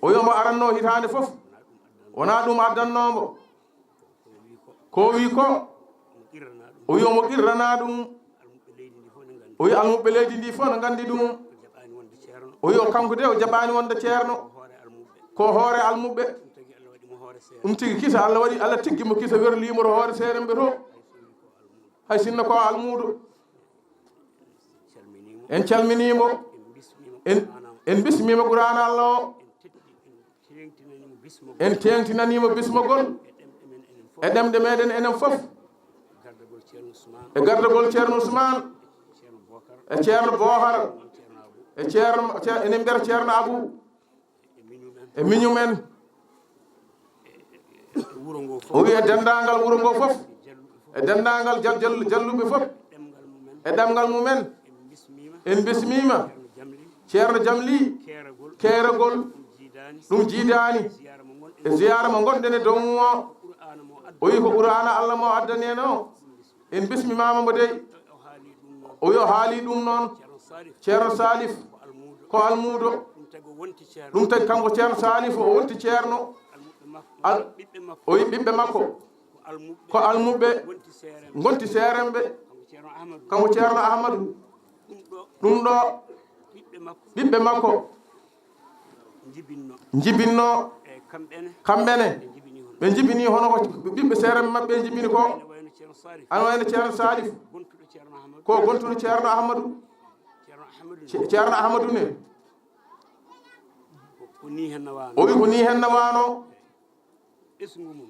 O wi omo aranno hitaande fof, wonaa ɗum addannoo mo. Ko o wi ko, o wi omo qirrana ɗum. O wi almuɓɓe leydi ndi fof no nganndi ɗum. O wi o kanko de o jaɓaani wonde ceerno, ko hoore almuɓɓe. Ɗum tigi kisa Allah waɗi, Allah tiggi mo kisa werliimo to hoore seeremɓe to. Hay sinno ko almuudo. En calminiimo. En, en bismiima Qur'aana Allah o. En teeŋtinaniimo bismagol e ɗemɗe meɗen enen fof. E gardagol Ceerno Usmaan, e Ceerno Boohar, e Ceerno, Ceer-, enen mbiyata Ceerno Abu, e miñum en. O wi e denndaangal wuro ngo fof, e denndaangal jal-, jal-, jalluɓe fof, e ɗemngal mum en. En bismiima Ceerno Jamli, keeragol, ɗum jiidaani e ziyaara mo ngonɗen e dow mum o. O wi ko Qur'aana Allah mo addani en o. En bismimaama mo dey. O wi o haali ɗum noon. Ceerno Salif ko almuudo. Ɗum tagi kanko Ceerno Salif o wonti ceerno. Al-, o wi ɓiɓɓe makko. Ko almuɓɓe ngonti seeremɓe. Kanko Ceerno Ahmadu. Ɗum ɗo ɓiɓɓe makko njibinno. Kamɓe ne ɓe njibini hono ko ɓiɓɓe seeremɓe maɓɓe njibini ko. Ana wayno Ceerno Salif ko gontuɗo Ceerno Ahmadu. Ce-, Ceerno Ahmadu ne o wi ko ni hen nawano.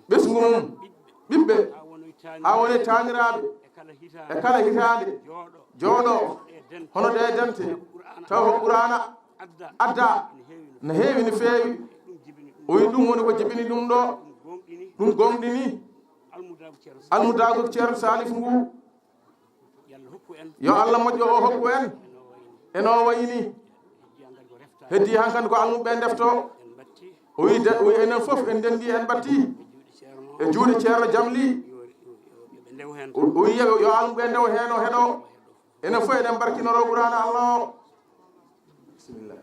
Ɓesngu mum, ɓiɓɓe, haa woni taaniraaɓe, e kala hitaande, jooɗo, hono ɗe dente, taw ko Qur'aana adda, no heewi, no feewi. O wi ɗum woni ko jibini ɗum ɗo, ɗum gooŋɗini. Almudaagu Ceerno Salif ngu. Yo Allah moƴƴo o hokku en. Eno wayni. Heddi hankandi ko almuɓɓe ndefto. O wi de, o wi enen fof en ndendi en batti. E juuɗe Ceerno Jamli. O, o wi yo, yo almuɓɓe ndew heen o heɗo. Enen fof eɗen barkinoro Qur'aana Allah o. Bisimilla.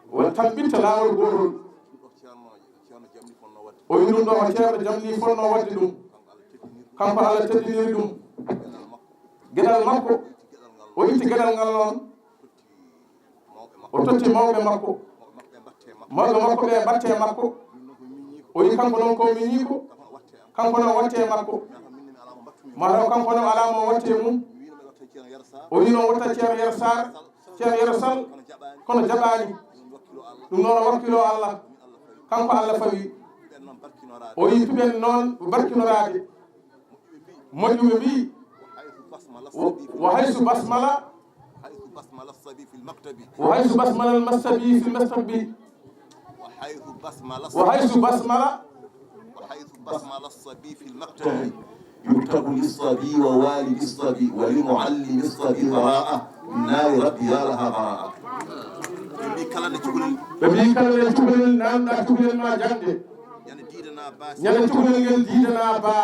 Won tan ɓitta laawol gootol. O wi ɗum ɗo ko Ceerno Jamli fotnoo waɗde ɗum. Kanko Allah teddiniri ɗum. Geɗal makko. O itti geɗal ngal noon. O totti mawɓe makko. Mawɓe makko ɓe mbatte makko. O wi kanko noon ko miñi ko. Kanko noon watte makko. Mataw kanko noon alaa mo watte mum. O wi noon watta Ceerno Yero Sarr. Ceerno Yero Sall kono jaɓaani. Ɗum noon o wakkilo Allah. Kanko Allah fawi. O wi piɓen noon barkinoraade. Moƴƴuɓe mbi, wa haysu basmala, wa haysu basmala al-mastabi fil mastabbi. وحيث بسمل الصبي في المكتب يكتب للصبي ووالد الصبي ولمعلم الصبي براءة من نار ربي يا لها براءة. Ɓe mbi kala nde cukalel. Ɓe mbi kala nde cukalel nanɗa cukalel ma jangde. Ñande diidana ba. Ñande cukalel ngel diidana ba.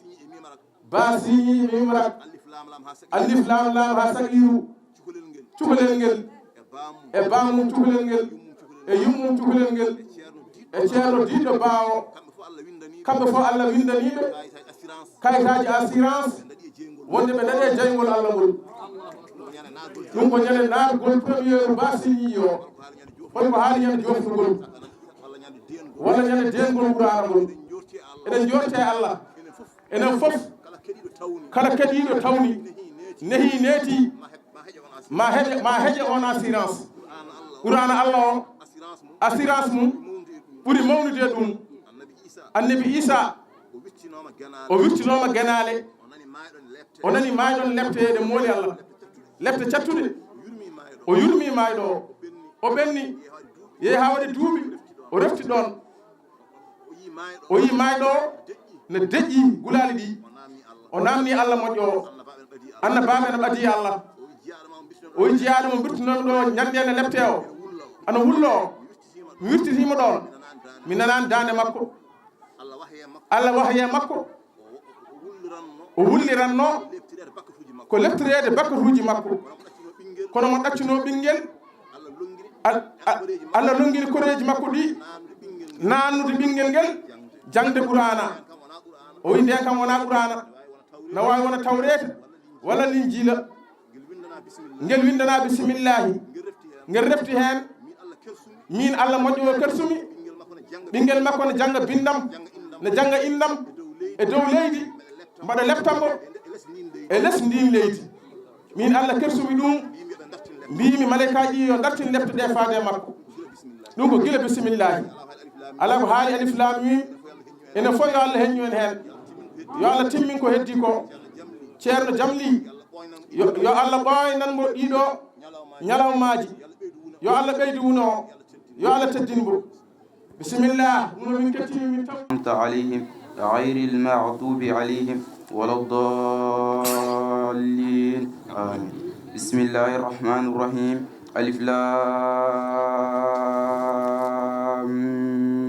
Siñi e mimara. Ba siñi e mimara. Alif lam lam ha saqi. Alif lam lam ha saqiru. Cukalel ngel. Cukalel ngel. E bamum. E bamum cukalel ngel. E yummum cukalel ngel. E ceerno diɗɗo bawo. Kamɓe fof Allah windani ɓe kayitaaji assurance wonde ɓe dañi e jeyngol Allah ngol. Ɗum ko ñande naatgol premier ba siñi o. Kono ko haali ñande joftugol walla ñande deengol Quraana ngol. Eɗen njoorti e Allah. Enen fof, kala keɗiiɗo tawni, nehi neeti, ma heƴe, ma heƴe on assurance. Quraana Allah o, assurance mum ɓuri mawnude e ɗum. Annabi Isa, o wirtinooma genaale, o nani maayɗon lepte, eɗen mooli Allah. Lepte cattuɗe, o yurmi maayɗo o, o ɓenni, yehi haa waɗi duuɓi, o refti ɗoon. O yii maayɗo o ne deƴƴi gulaali ɗi. O naamni Allah moƴƴo o, "Annabaaɓe ene ɓadii Allah." O wiyi jiyaaɗo mo mbirtunomi ɗo ñande ene lepte o, ana wullo o. Mi wirtitiima ɗoon, mi nanaani daande makko. Allah wahye makko, o wulliranno ko leptireede bakkatuuji makko. Kono mo ɗaccuno ɓinngel, Al-, Allah lonngini koreeji makko ɗi, naannude ɓinngel ngel jaŋde Quraana. O wiyi, "Ndeen kam wonaa Quraana, na waawi wona Tawreeta walla Linjiila." Ngel winndana bisimillaahi, ngel refti heen. Miin Allah moƴƴo o kersumi, ɓinngel makko ne jannga binndam, ne jannga inndam e dow leydi, mbaɗa leptambo e les ndiin leydi. Miin Allah kersumi ɗum, mbiimi malaykaaji ɗi yo dartin lepte ɗe faade e makko. Ɗum ko gila bisimillaahi. Alaa ko haali alif laam miim, enen fof yo Allah heññu en heen. Yo Allah timmin ko heddi ko. Ceerno Jamli, yo, yo Allah ɓooynan mo ɗiɗo ñalawmaaji. Yo Allah ɓeydu wuno o. Yo Allah teddin mo. Bisimillah, ɗum min kettii min taw. أنعمت عليهم غير المغضوب عليهم ولا الضالين. آمين. بسم الله الرحمن الرحيم. ألف لام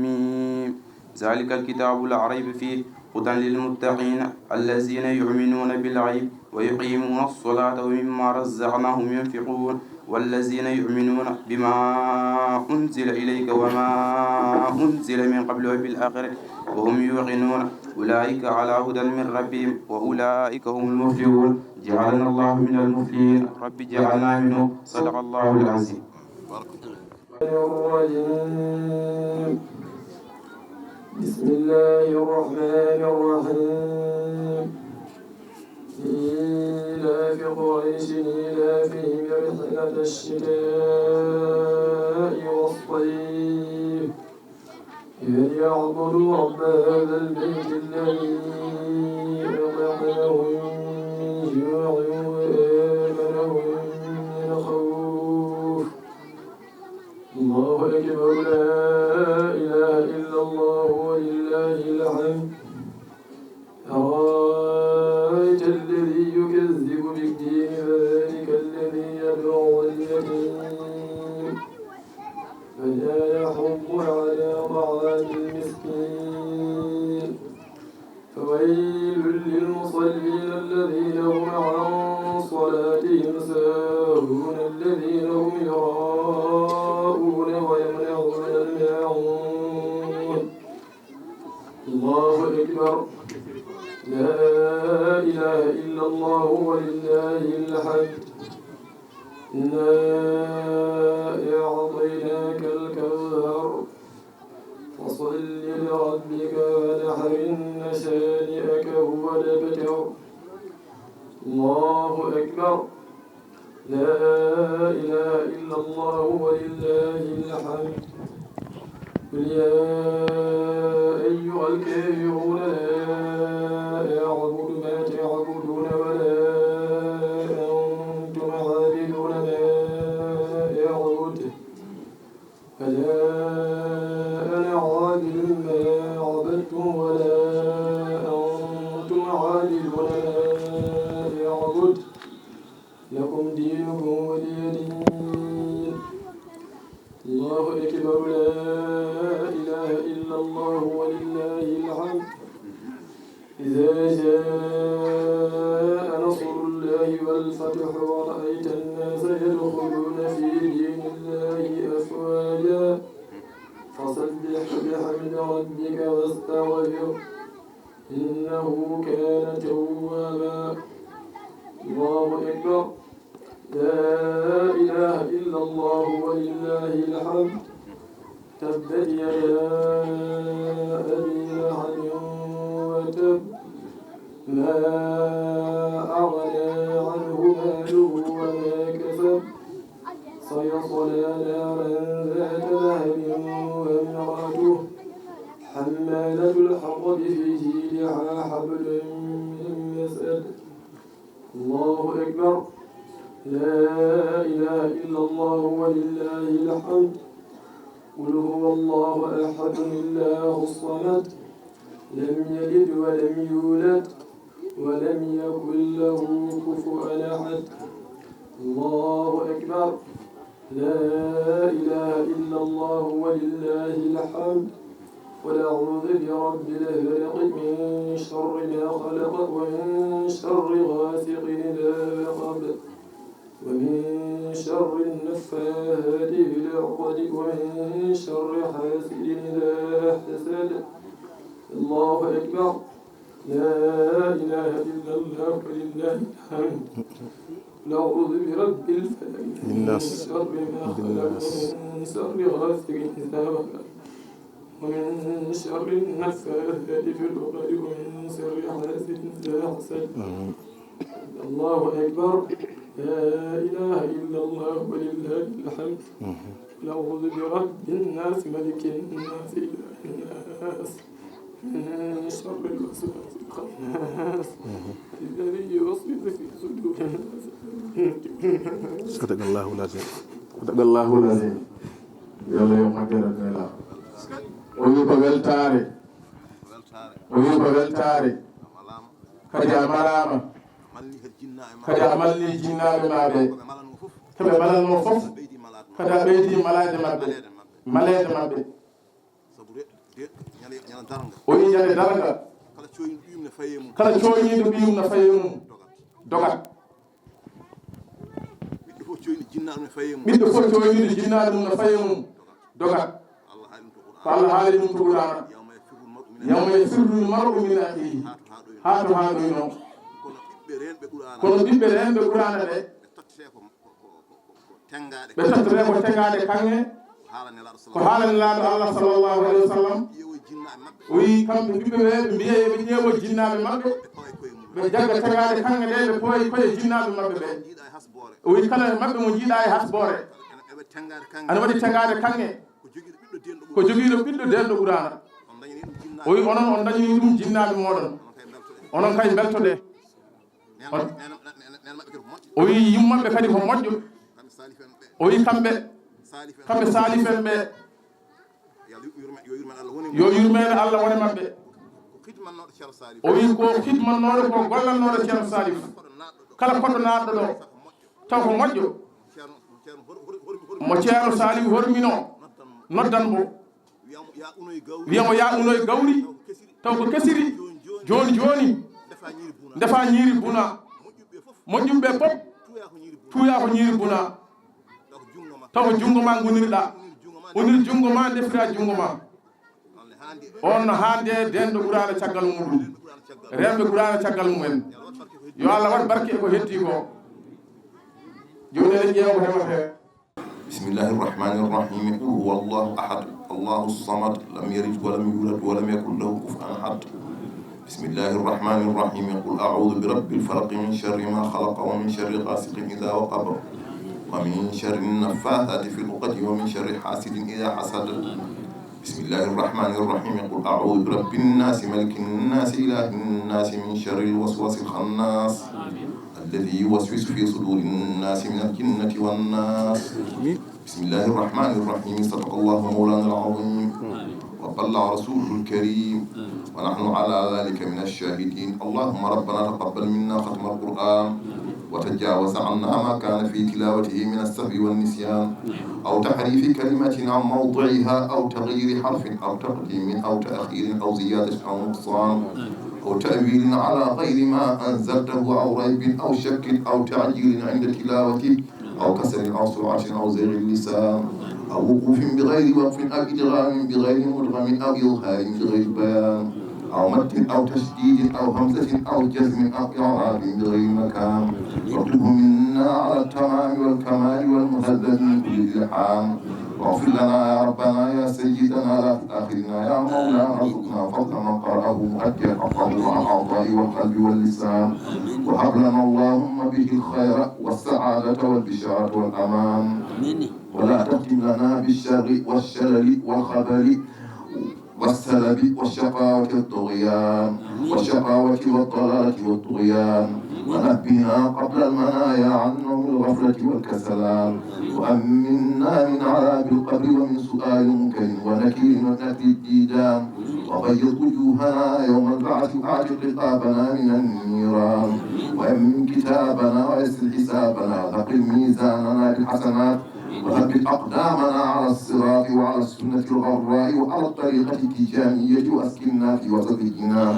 ميم. ذلك الكتاب لا ريب فيه هدى للمتقين الذين يؤمنون بالغيب ويقيمون الصلاة ومما رزقناهم ينفقون والذين يؤمنون بما أنزل إليك وما أنزل من قبل وبالآخرة وهم يوقنون أولئك على هدى من ربهم وأولئك هم المفلحون جعلنا الله من المفلحين رب اجعلنا منهم صدق الله العظيم. الرحمن الرحيم. بسم الله الرحمن الرحيم. إيلاف قريش إيلافهم رحلة الشتاء والصيف فليعبدوا رب هذا البيت الذي أطعمهم من جوع وآمنهم من خوف. الله أكبر، لا إله إلا الله ولله الحمد. أرأيت الذي يكذب بالدين فذلك الذي يدع اليتيم ولا يحض على طعام المسكين. فويل للمصلين الذين هم عن صلاتهم ساهون الذين هم يراءون ويمنعون الماعون. الله أكبر. لا إله إلا الله ولله الحمد. إنا أعطيناك الكوثر. فصل لربك وانحر إن شانئك هو الأبتر. الله أكبر. لا إله إلا الله ولله الحمد. قل يا أيها الكافرون لا أعبد ما تعبدون ولا أنتم عابدون ما أعبد. فلا أنا عابد ما عبدتم ولا أنتم عابدون ما أعبد. لكم دينكم ولي دين. الله أكبر، لا إله إلا الله ولله الحمد. إذا جاء نصر الله والفتح ورأيت الناس يدخلون في دين الله أفواجا فسبح بحمد ربك واستغفره إنه كان توابا. الله أكبر. لا إله إلا الله ولله الحمد. أكبر. لا إله إلا الله ولله الحمد. قل هو الله أحد الله الصمد. لم يلد ولم يولد. ولم يكن له كفوا أحد. الله أكبر. لا إله إلا الله ولله الحمد. قل أعوذ برب الفلق من شر ما خلق ومن شر غاسق إذا وقب ومن شر النفاثات في العقد ومن شر حاسد إذا حسد. الله أكبر. لا إله إلا الله ولله الحمد. قل أعوذ برب الفلق من شر ما خلق ومن شر غاسق إذا وقب ومن شر النفاثات في العقد ومن شر حاسد إذا حسد. الله أكبر. لا إله إلا الله ولله الحمد. قل أعوذ برب الناس ملك الناس إله الناس من شر الوسواس الخناس الذي يوسوس في صدور الناس. صدق الله العظيم. صدق الله العظيم. Yo Allah yo moƴƴere nela. O wi ko weltaare. O wi ko weltaare. Kadi a malaama. Kadi a malni jinnaaɓe ma ɓe. Koɓe malanoo fof. Kadi a ɓeydi malaade maɓɓe. Maleede maɓɓe. O wi ñande darnga. Kala cooyniiɗo ɓiyum na faye mum. Dogat. Ɓiɗɗo fof cooyniiɗo jinnaaɗo mum na faye mum. Dogat. Ko Allah haali ɗum to Qur'aana. Yawma yafirru l-mar'u min akhihi. Haa to haa ɗoyno. Kono ɓiɓɓe reenɓe Qur'aana ɓe. Ɓe tottete ko teŋgaaɗe kaŋŋe. Ko haala Nelaaɗo Allah sallallahu alayhi wa sallam. O wi kamɓe ɓiɓɓe ɓe, ɓe mbiya yo ɓe ƴeewo jinnaaɓe maɓɓe. Ɓe jagga teŋgaaɗe kaŋŋe ɗe, ɓe pooya e koye jinnaaɓe maɓɓe ɓe. O wi kala e maɓɓe mo njiiɗa e hasboore. Ana waɗi teŋgaaɗe kaŋŋe. Ko jogiiɗo ɓiɗɗo deenɗo Qur'aana. O wi onon on dañini ɗum jinnaaɓe mooɗon. Onon kay mbeltoɗe. O wi yummaɓɓe kadi ko moƴƴo. O wi kamɓe, kamɓe Salif en ɓe. Yo yurmeende Allah wone maɓɓe. O wi ko xidmannooɗo, ko gollannooɗo Ceerno Salif. Kala koɗo naatɗo ɗo, taw ko moƴƴo. Mo Ceerno Salif hormino, noddan mo. Wiyamo ya unoy gawri, taw ko kesiri. Jooni jooni, ndefa ñiiri buna. Moƴƴuɓe fof tuuya ko ñiiri buna. Taw ko junngo ma ngonirɗa. Wonir junngo ma, ndefira junngo ma. On no haande deenɗo Qur'aana caggal muɗum. Reenɓe Qur'aana caggal mumen. Yo Allah waɗ barke e ko heddi ko. Jooni eɗen ƴeewa ko heɓata heen. بسم الله الرحمن الرحيم. قل هو الله أحد، الله الصمد، لم يلد ولم يولد ولم يكن له كفوا أحد. بسم الله الرحمن الرحيم. قل أعوذ برب الفلق، من شر ما خلق ومن شر غاسق إذا وقب ومن شر النفاثات في العقد ومن شر حاسد إذا حسد. بسم الله الرحمن الرحيم. قل أعوذ برب الناس، ملك الناس، إله الناس، من شر الوسواس الخناس الذي يوسوس في صدور الناس من الجنة والناس. بسم الله الرحمن الرحيم. صدق الله مولانا العظيم وبلغ رسوله الكريم ونحن على ذلك من الشاهدين. اللهم ربنا تقبل منا ختم القرآن وتجاوز عنا ما كان في تلاوته من السهو والنسيان أو تحريف كلمة عن موضعها أو تغيير حرف أو تقديم أو تأخير أو زيادة أو نقصان أو تأويل على غير ما أنزلته أو ريب أو شك أو تعجيل عند تلاوته أو كسل أو سرعة أو زيغ اللسان أو وقوف بغير وقف أو إدغام بغير مدغم أو إظهار بغير بيان أو مد أو تشديد أو همزة أو جزم أو إعراب بغير مكان. واكتبه منا على التمام والكمال والمهذب من كل إلحام. واغفر لنا يا ربنا يا سيدنا لا تؤاخذنا يا مولانا، ارزقنا فضل من قرأه مؤديا حقه مع الأعضاء والقلب واللسان. وهب لنا اللهم به الخير والسعادة والبشارة والأمان. ولا تختم لنا بالشر والشلل والخبل والسلب والشقاوة والطغيان. والشقاوة والضلالة والطغيان، ونبهنا قبل المنايا عن نوم الغفلة والكسلان، وأمنا من عذاب القبر ومن سؤال منكر ونكير ومن أكل الديدان، وبيض وجوهنا يوم البعث وأعتق رقابنا من النيران، ويمن كتابنا ويسر حسابنا، ثقل ميزاننا بالحسنات، وثبت أقدامنا على الصراط وعلى السنة الغراء وعلى الطريقة التجانية وأسكننا في وسط الجنان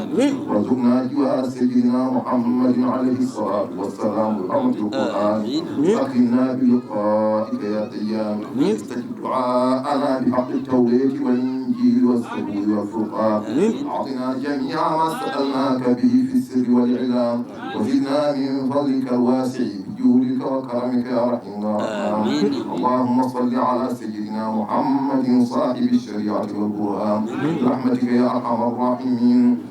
وارزقنا جوار سيدنا محمد عليه الصلاة والسلام بحرمة القرآن وأكرمنا بلقائك يا ديان. استجب دعاءنا بحق التوراة والإنجيل والزبور والفرقان. أعطنا جميع ما سألناك به في السر والإعلان، وزدنا من فضلك الواسع بجودك وكرمك يا رحيم يا رحمن. اللهم صل على سيدنا محمد صاحب الشريعة والبرهان برحمتك يا أرحم الراحمين.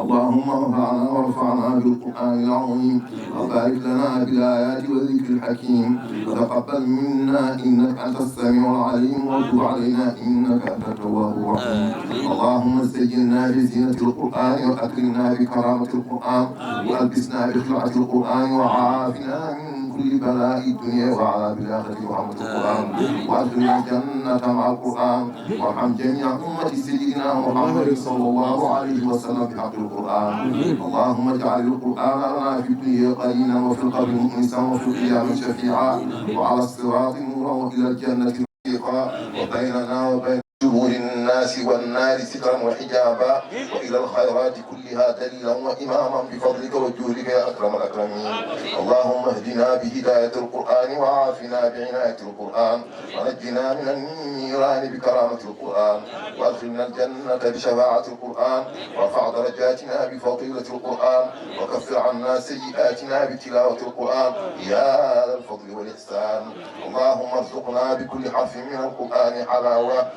اللهم انفعنا وارفعنا بالقرآن العظيم، وبارك لنا بالآيات والذكر الحكيم، وتقبل منا إنك أنت السميع العليم، وتب علينا إنك أنت التواب الرحيم. اللهم زينا بزينة القرآن، وأكرمنا بكرامة القرآن، وألبسنا بخلعة القرآن، وعافنا من كل بلاء الدنيا وعذاب الآخرة برحمة القرآن، وأدخلنا الجنة مع القرآن، وارحم جميع أمة سيدنا محمد صلى الله عليه وسلم بحق القرآن. اللهم اجعل القرآن لنا في الدنيا قرينا، وفي القبر مؤنسا، وفي القيامة شفيعا، وعلى الصراط نورا، وإلى الجنة رفيقا، وبيننا وبين شرور الناس والنار سترا وحجابا، وإلى الخيرات كلها دليلا وإماما بفضلك وجودك يا أكرم الأكرمين. اللهم اهدنا بهداية القرآن، وعافنا بعناية القرآن، ونجنا من النيران بكرامة القرآن، وأدخلنا الجنة بشفاعة القرآن، وارفع درجاتنا بفضيلة القرآن، وكفر عنا سيئاتنا بتلاوة القرآن يا ذا الفضل والإحسان. اللهم ارزقنا بكل حرف من القرآن حلاوة،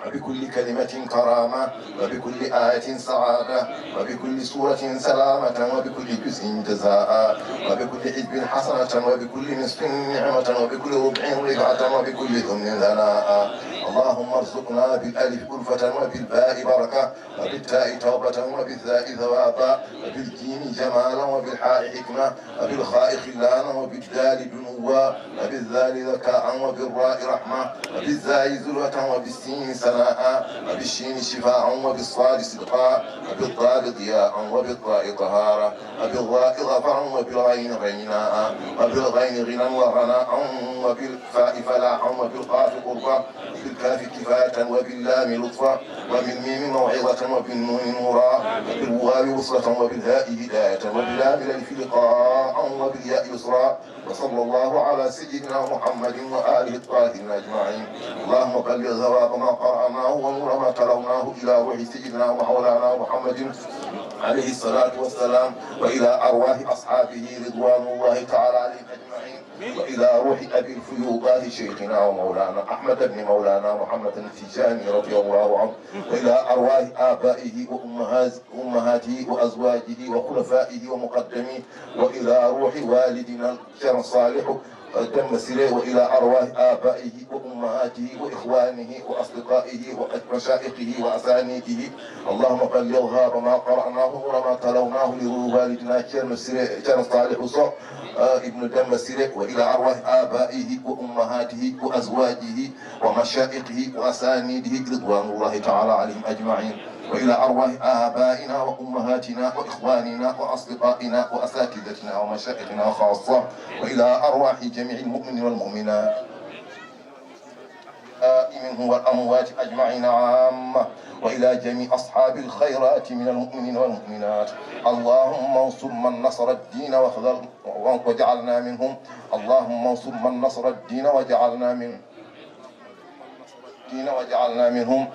وبكل كلمة كرامة، وبكل آية سعادة، وبكل سورة سلامة، وبكل جزء جزاء، وبكل حزب حسنة، وبكل نصف نعمة، وبكل ربع رفعة، وبكل ثمن ثناء. اللهم ارزقنا بالألف ألفة، وبالباء بركة، وبالتاء توبة، وبالثاء ثوابا، وبالجيم جمالا، وبالحاء حكمة، وبالخاء خلانا، وبالدال دنوا، وبالذال ذكاء، وبالراء رحمة، وبالزاي زلفة، وبالسين سناء، وبالشين شفاء، وبالصاد صدقا، وبالضاد ضياء، وبالطاء طهارة، وبالظاء ظفرا، وبالغين غناء، وبالغين غنى وغناء، وبالفاء فلاحا، وبالقاف قربا، وبالكاف كفاية، وباللام لطفا، وبالميم موعظة، وبالنون نورا، وبالواو وصلة، وبالهاء هداية، وباللام الألف لقاء، وبالياء يسرا. وصلى الله على سيدنا محمد وآله الطاهرين أجمعين. اللهم بلغ ثواب ما قرأناه ونور ما تلوناه إلى روح سيدنا ومولانا محمد عليه الصلاة والسلام، وإلى أرواح أصحابه رضوان الله تعالى عليهم أجمعين، وإلى روح أبي الفيوضات شيخنا ومولانا أحمد بن مولانا محمد التجاني رضي الله عنه، وإلى أرواح آبائه وأمهات-، أمهاته وأزواجه وخلفائه ومقدميه، وإلى روح والدنا الشيخ صالح دمسري، وإلى أرواح آبائه وأمهاته وإخوانه وأصدقائه ومشايخه وأسانيده. اللهم بلغ ثواب ما قرأناه ونور ما تلوناه لروح والدنا الشيخ صالح صو، آه، ابن دمسري، وإلى أرواح آبائه وأمهاته وأزواجه ومشايخه وأسانيده رضوان الله تعالى عليهم أجمعين، وإلى أرواح آبائنا وأمهاتنا وإخواننا وأصدقائنا وأساتذتنا ومشايخنا خاصة، وإلى أرواح جميع المؤمنين والمؤمنات منهم والأموات أجمعين عامة، وإلى جميع أصحاب الخيرات من المؤمنين والمؤمنات. اللهم انصر من نصر الدين واخذل، واجعلنا منهم. اللهم انصر من نصر الدين واجعلنا منهم. الدين واجعلنا منهم،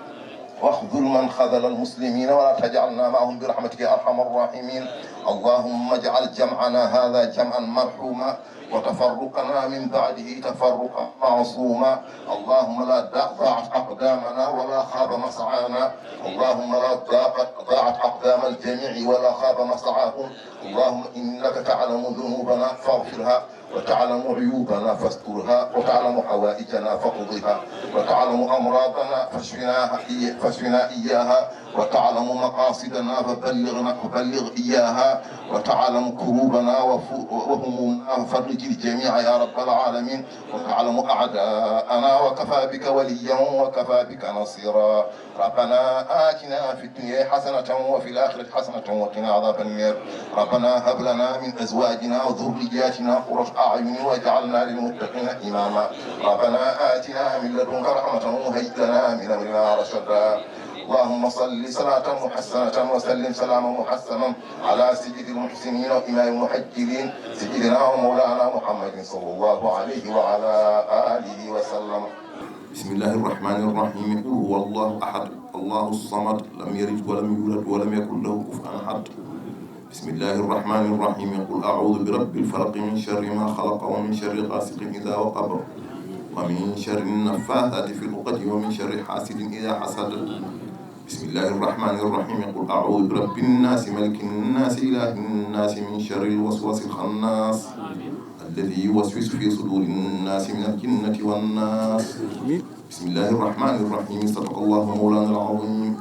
واخذل من خذل المسلمين ولا تجعلنا معهم برحمتك يا أرحم الراحمين. اللهم اجعل جمعنا هذا جمعا مرحوما، وتفرقنا من بعده تفرقا معصوما. اللهم لا ضاعت أقدامنا ولا خاب مسعانا. اللهم لا ضاعت، ضاعت أقدام الجميع ولا خاب مسعاهم. اللهم إنك تعلم ذنوبنا فاغفرها. وتعلم عيوبنا فاسترها، وتعلم حوائجنا فاقضها، وتعلم أمراضنا فاشفنا، فاشفنا إياها، وتعلم مقاصدنا فبلغنا، فبلغ إياها، وتعلم كروبنا وف-، وهمومنا ففرج الجميع يا رب العالمين، وتعلم أعداءنا، وكفى بك وليا وكفى بك نصيرا. ربنا آتنا في الدنيا حسنة وفي الآخرة حسنة وقنا عذاب النار. ربنا هب لنا من أزواجنا وذرياتنا قرة أعين واجعلنا للمتقين إماما. ربنا آتنا من لدنك رحمة وهيئ لنا من أمرنا رشدا. اللهم صل صلاة محسنة وسلم سلاما محسنا على سيد المحسنين وإمام المحجلين سيدنا ومولانا محمد صلى الله عليه وعلى آله وسلم. بسم الله الرحمن الرحيم. قل هو الله أحد، الله الصمد، لم يلد ولم يولد ولم يكن له كفوا أحد. بسم الله الرحمن الرحيم. قل أعوذ برب الفلق، من شر ما خلق، ومن شر غاسق إذا وقب، ومن شر النفاثات في العقد، ومن شر حاسد إذا حسد. بسم الله الرحمن الرحيم. قل أعوذ برب الناس، ملك الناس، إله الناس، من شر الوسواس الخناس، الذي يوسوس في صدور الناس من الجنة والناس. بسم الله الرحمن الرحيم. صدق الله مولانا العظيم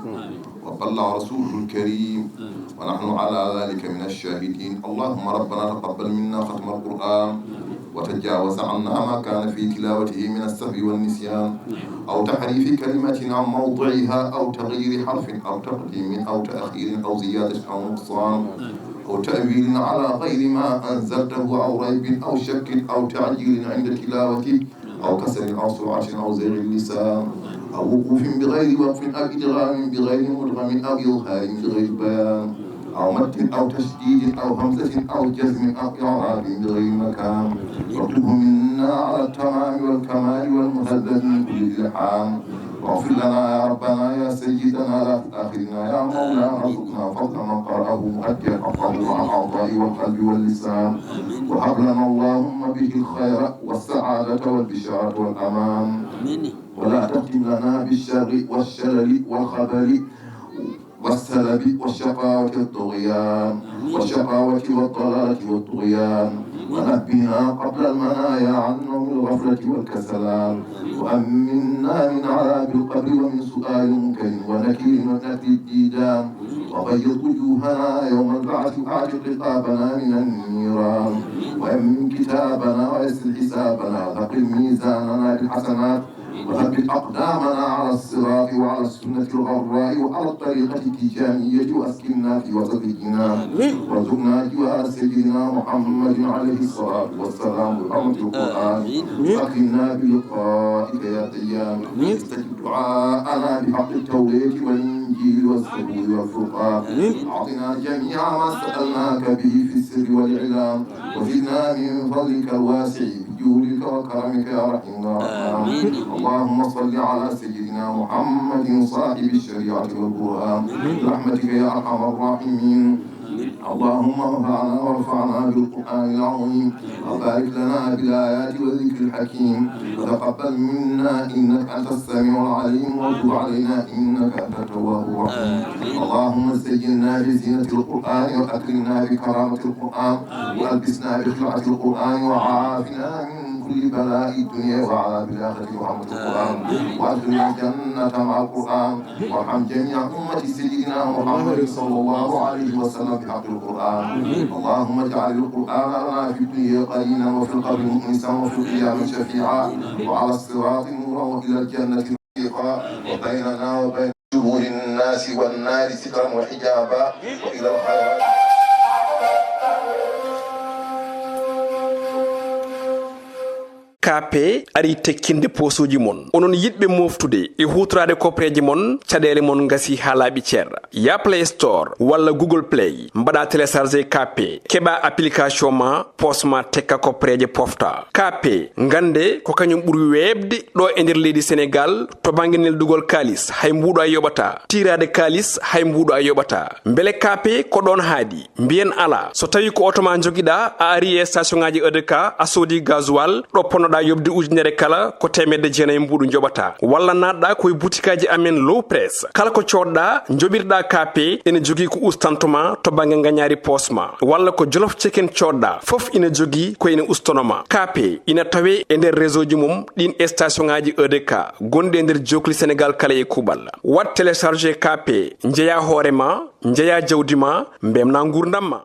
وبلغ رسوله الكريم ونحن على ذلك من الشاهدين. اللهم ربنا تقبل منا ختم القرآن وتجاوز عنا ما كان في تلاوته من السهو والنسيان أو تحريف كلمة عن موضعها أو تغيير حرف أو تقديم أو تأخير أو زيادة أو نقصان أو تأويل على غير ما أنزلته أو ريب أو شك أو تعجيل عند تلاوته أو كسل أو سرعة أو زيغ اللسان أو وقوف بغير وقف أو إدغام بغير مدغم أو إظهار بغير بيان أو مد أو تشديد أو همزة أو جزم أو إعراب بغير مكان. واكتبه منا على التمام والكمال والمهذب من كل إلحان. واغفر لنا يا ربنا يا سيدنا لا تؤاخذنا يا مولانا ارزقنا فضل من قرأه مؤديا حقه مع الأعضاء والقلب واللسان. وهب لنا اللهم به الخير والسعادة والبشارة والأمان. ولا تختم لنا بالشر والشلل والخبل والسلب والشقاوة والطغيان والشقاوة والضلالة والطغيان. ونبهنا قبل المنايا عن نوم الغفلة والكسلان. وأمنا من عذاب القبر ومن سؤال منكر ونكير ومن أكل الديدان. وبيض وجوهنا يوم البعث وأعتق رقابنا من النيران. ويمن كتابنا ويسر حسابنا وثقل ميزاننا بالحسنات. وثبت أقدامنا على الصراط وعلى السنة الغراء وعلى الطريقة التجانية وأسكننا في وسط الجنان. وارزقنا جوار سيدنا محمد عليه الصلاة والسلام بحرمة القرآن. وأكرمنا بلقائك يا ديان. استجب دعاءنا بحق التوراة والإنجيل والزبور والفرقان. أعطنا جميع ما سألناك به في السر والإعلان. وزدنا من فضلك الواسع بجودك وكرمك يا رحيم يا رحمن. اللهم صل على سيدنا محمد صاحب الشريعة والبرهان برحمتك يا أرحم الراحمين. اللهم انفعنا وارفعنا بالقرآن العظيم وبارك لنا بالآيات والذكر الحكيم وتقبل منا إنك أنت السميع العليم وتب علينا إنك أنت التواب الرحيم. اللهم زينا بزينة القرآن وأكرمنا بكرامة القرآن وألبسنا بخلعة القرآن وعافنا من كل بلاء الدنيا وعذاب الآخرة برحمة القرآن. وأدخلنا الجنة مع القرآن. وارحم جميع أمة سيدنا محمد صلى الله عليه وسلم بحق القرآن. اللهم اجعل القرآن لنا في الدنيا قرينا وفي القبر مؤنسا وفي القيامة شفيعا وعلى الصراط نورا وإلى الجنة طريقا وبيننا وبين شرور الناس والنار سترا وحجابا وإلى الخيرات. Kaape ari tekkinde poosooji mon. Onon yiɗɓe mooftude e huutoraade kopreeje mon, caɗeele mon ngasii haa laaɓi cer. Yaa Play Store walla Google Play, mbaɗa télécharger Kaape, keɓa application ma, poos ma tekka kopreeje pofta. Kaape, ngannde ko kañum ɓuri weeɓde ɗo e nder leydi Senegaal, to bannge neldugol kaalis, hay mbuuɗo a yoɓataa. Tiiraade kaalis, hay mbuuɗo a yoɓataa. Mbele Kaape ko ɗoon haaɗi? Mbiyen alaa. So tawii ko oto ma njogiɗaa, a arii e station ŋaaji E D K, a soodii gasoil, ɗo ponnoɗaa Yoɓde ujunere kala ko teemedde jeenayi mbuuɗu njoɓata, walla naatɗa ko e butikaaji amen Low Press. Kala ko coodɗa, njoɓirɗa K P, ene jogii ko ustantoma to bannge ngañaari poos ma, walla ko Jolof Chicken coodɗa, fof ina jogii ko ene ustanoma. K P ina tawee e nder réseau ji mum ɗin station ŋaaji E D K gonɗi e nder jookli Senegaal kala e kuuɓal. Waɗ télécharger K P, njeyaa hoore ma, njeyaa jawdi ma, mbemna nguurndam ma.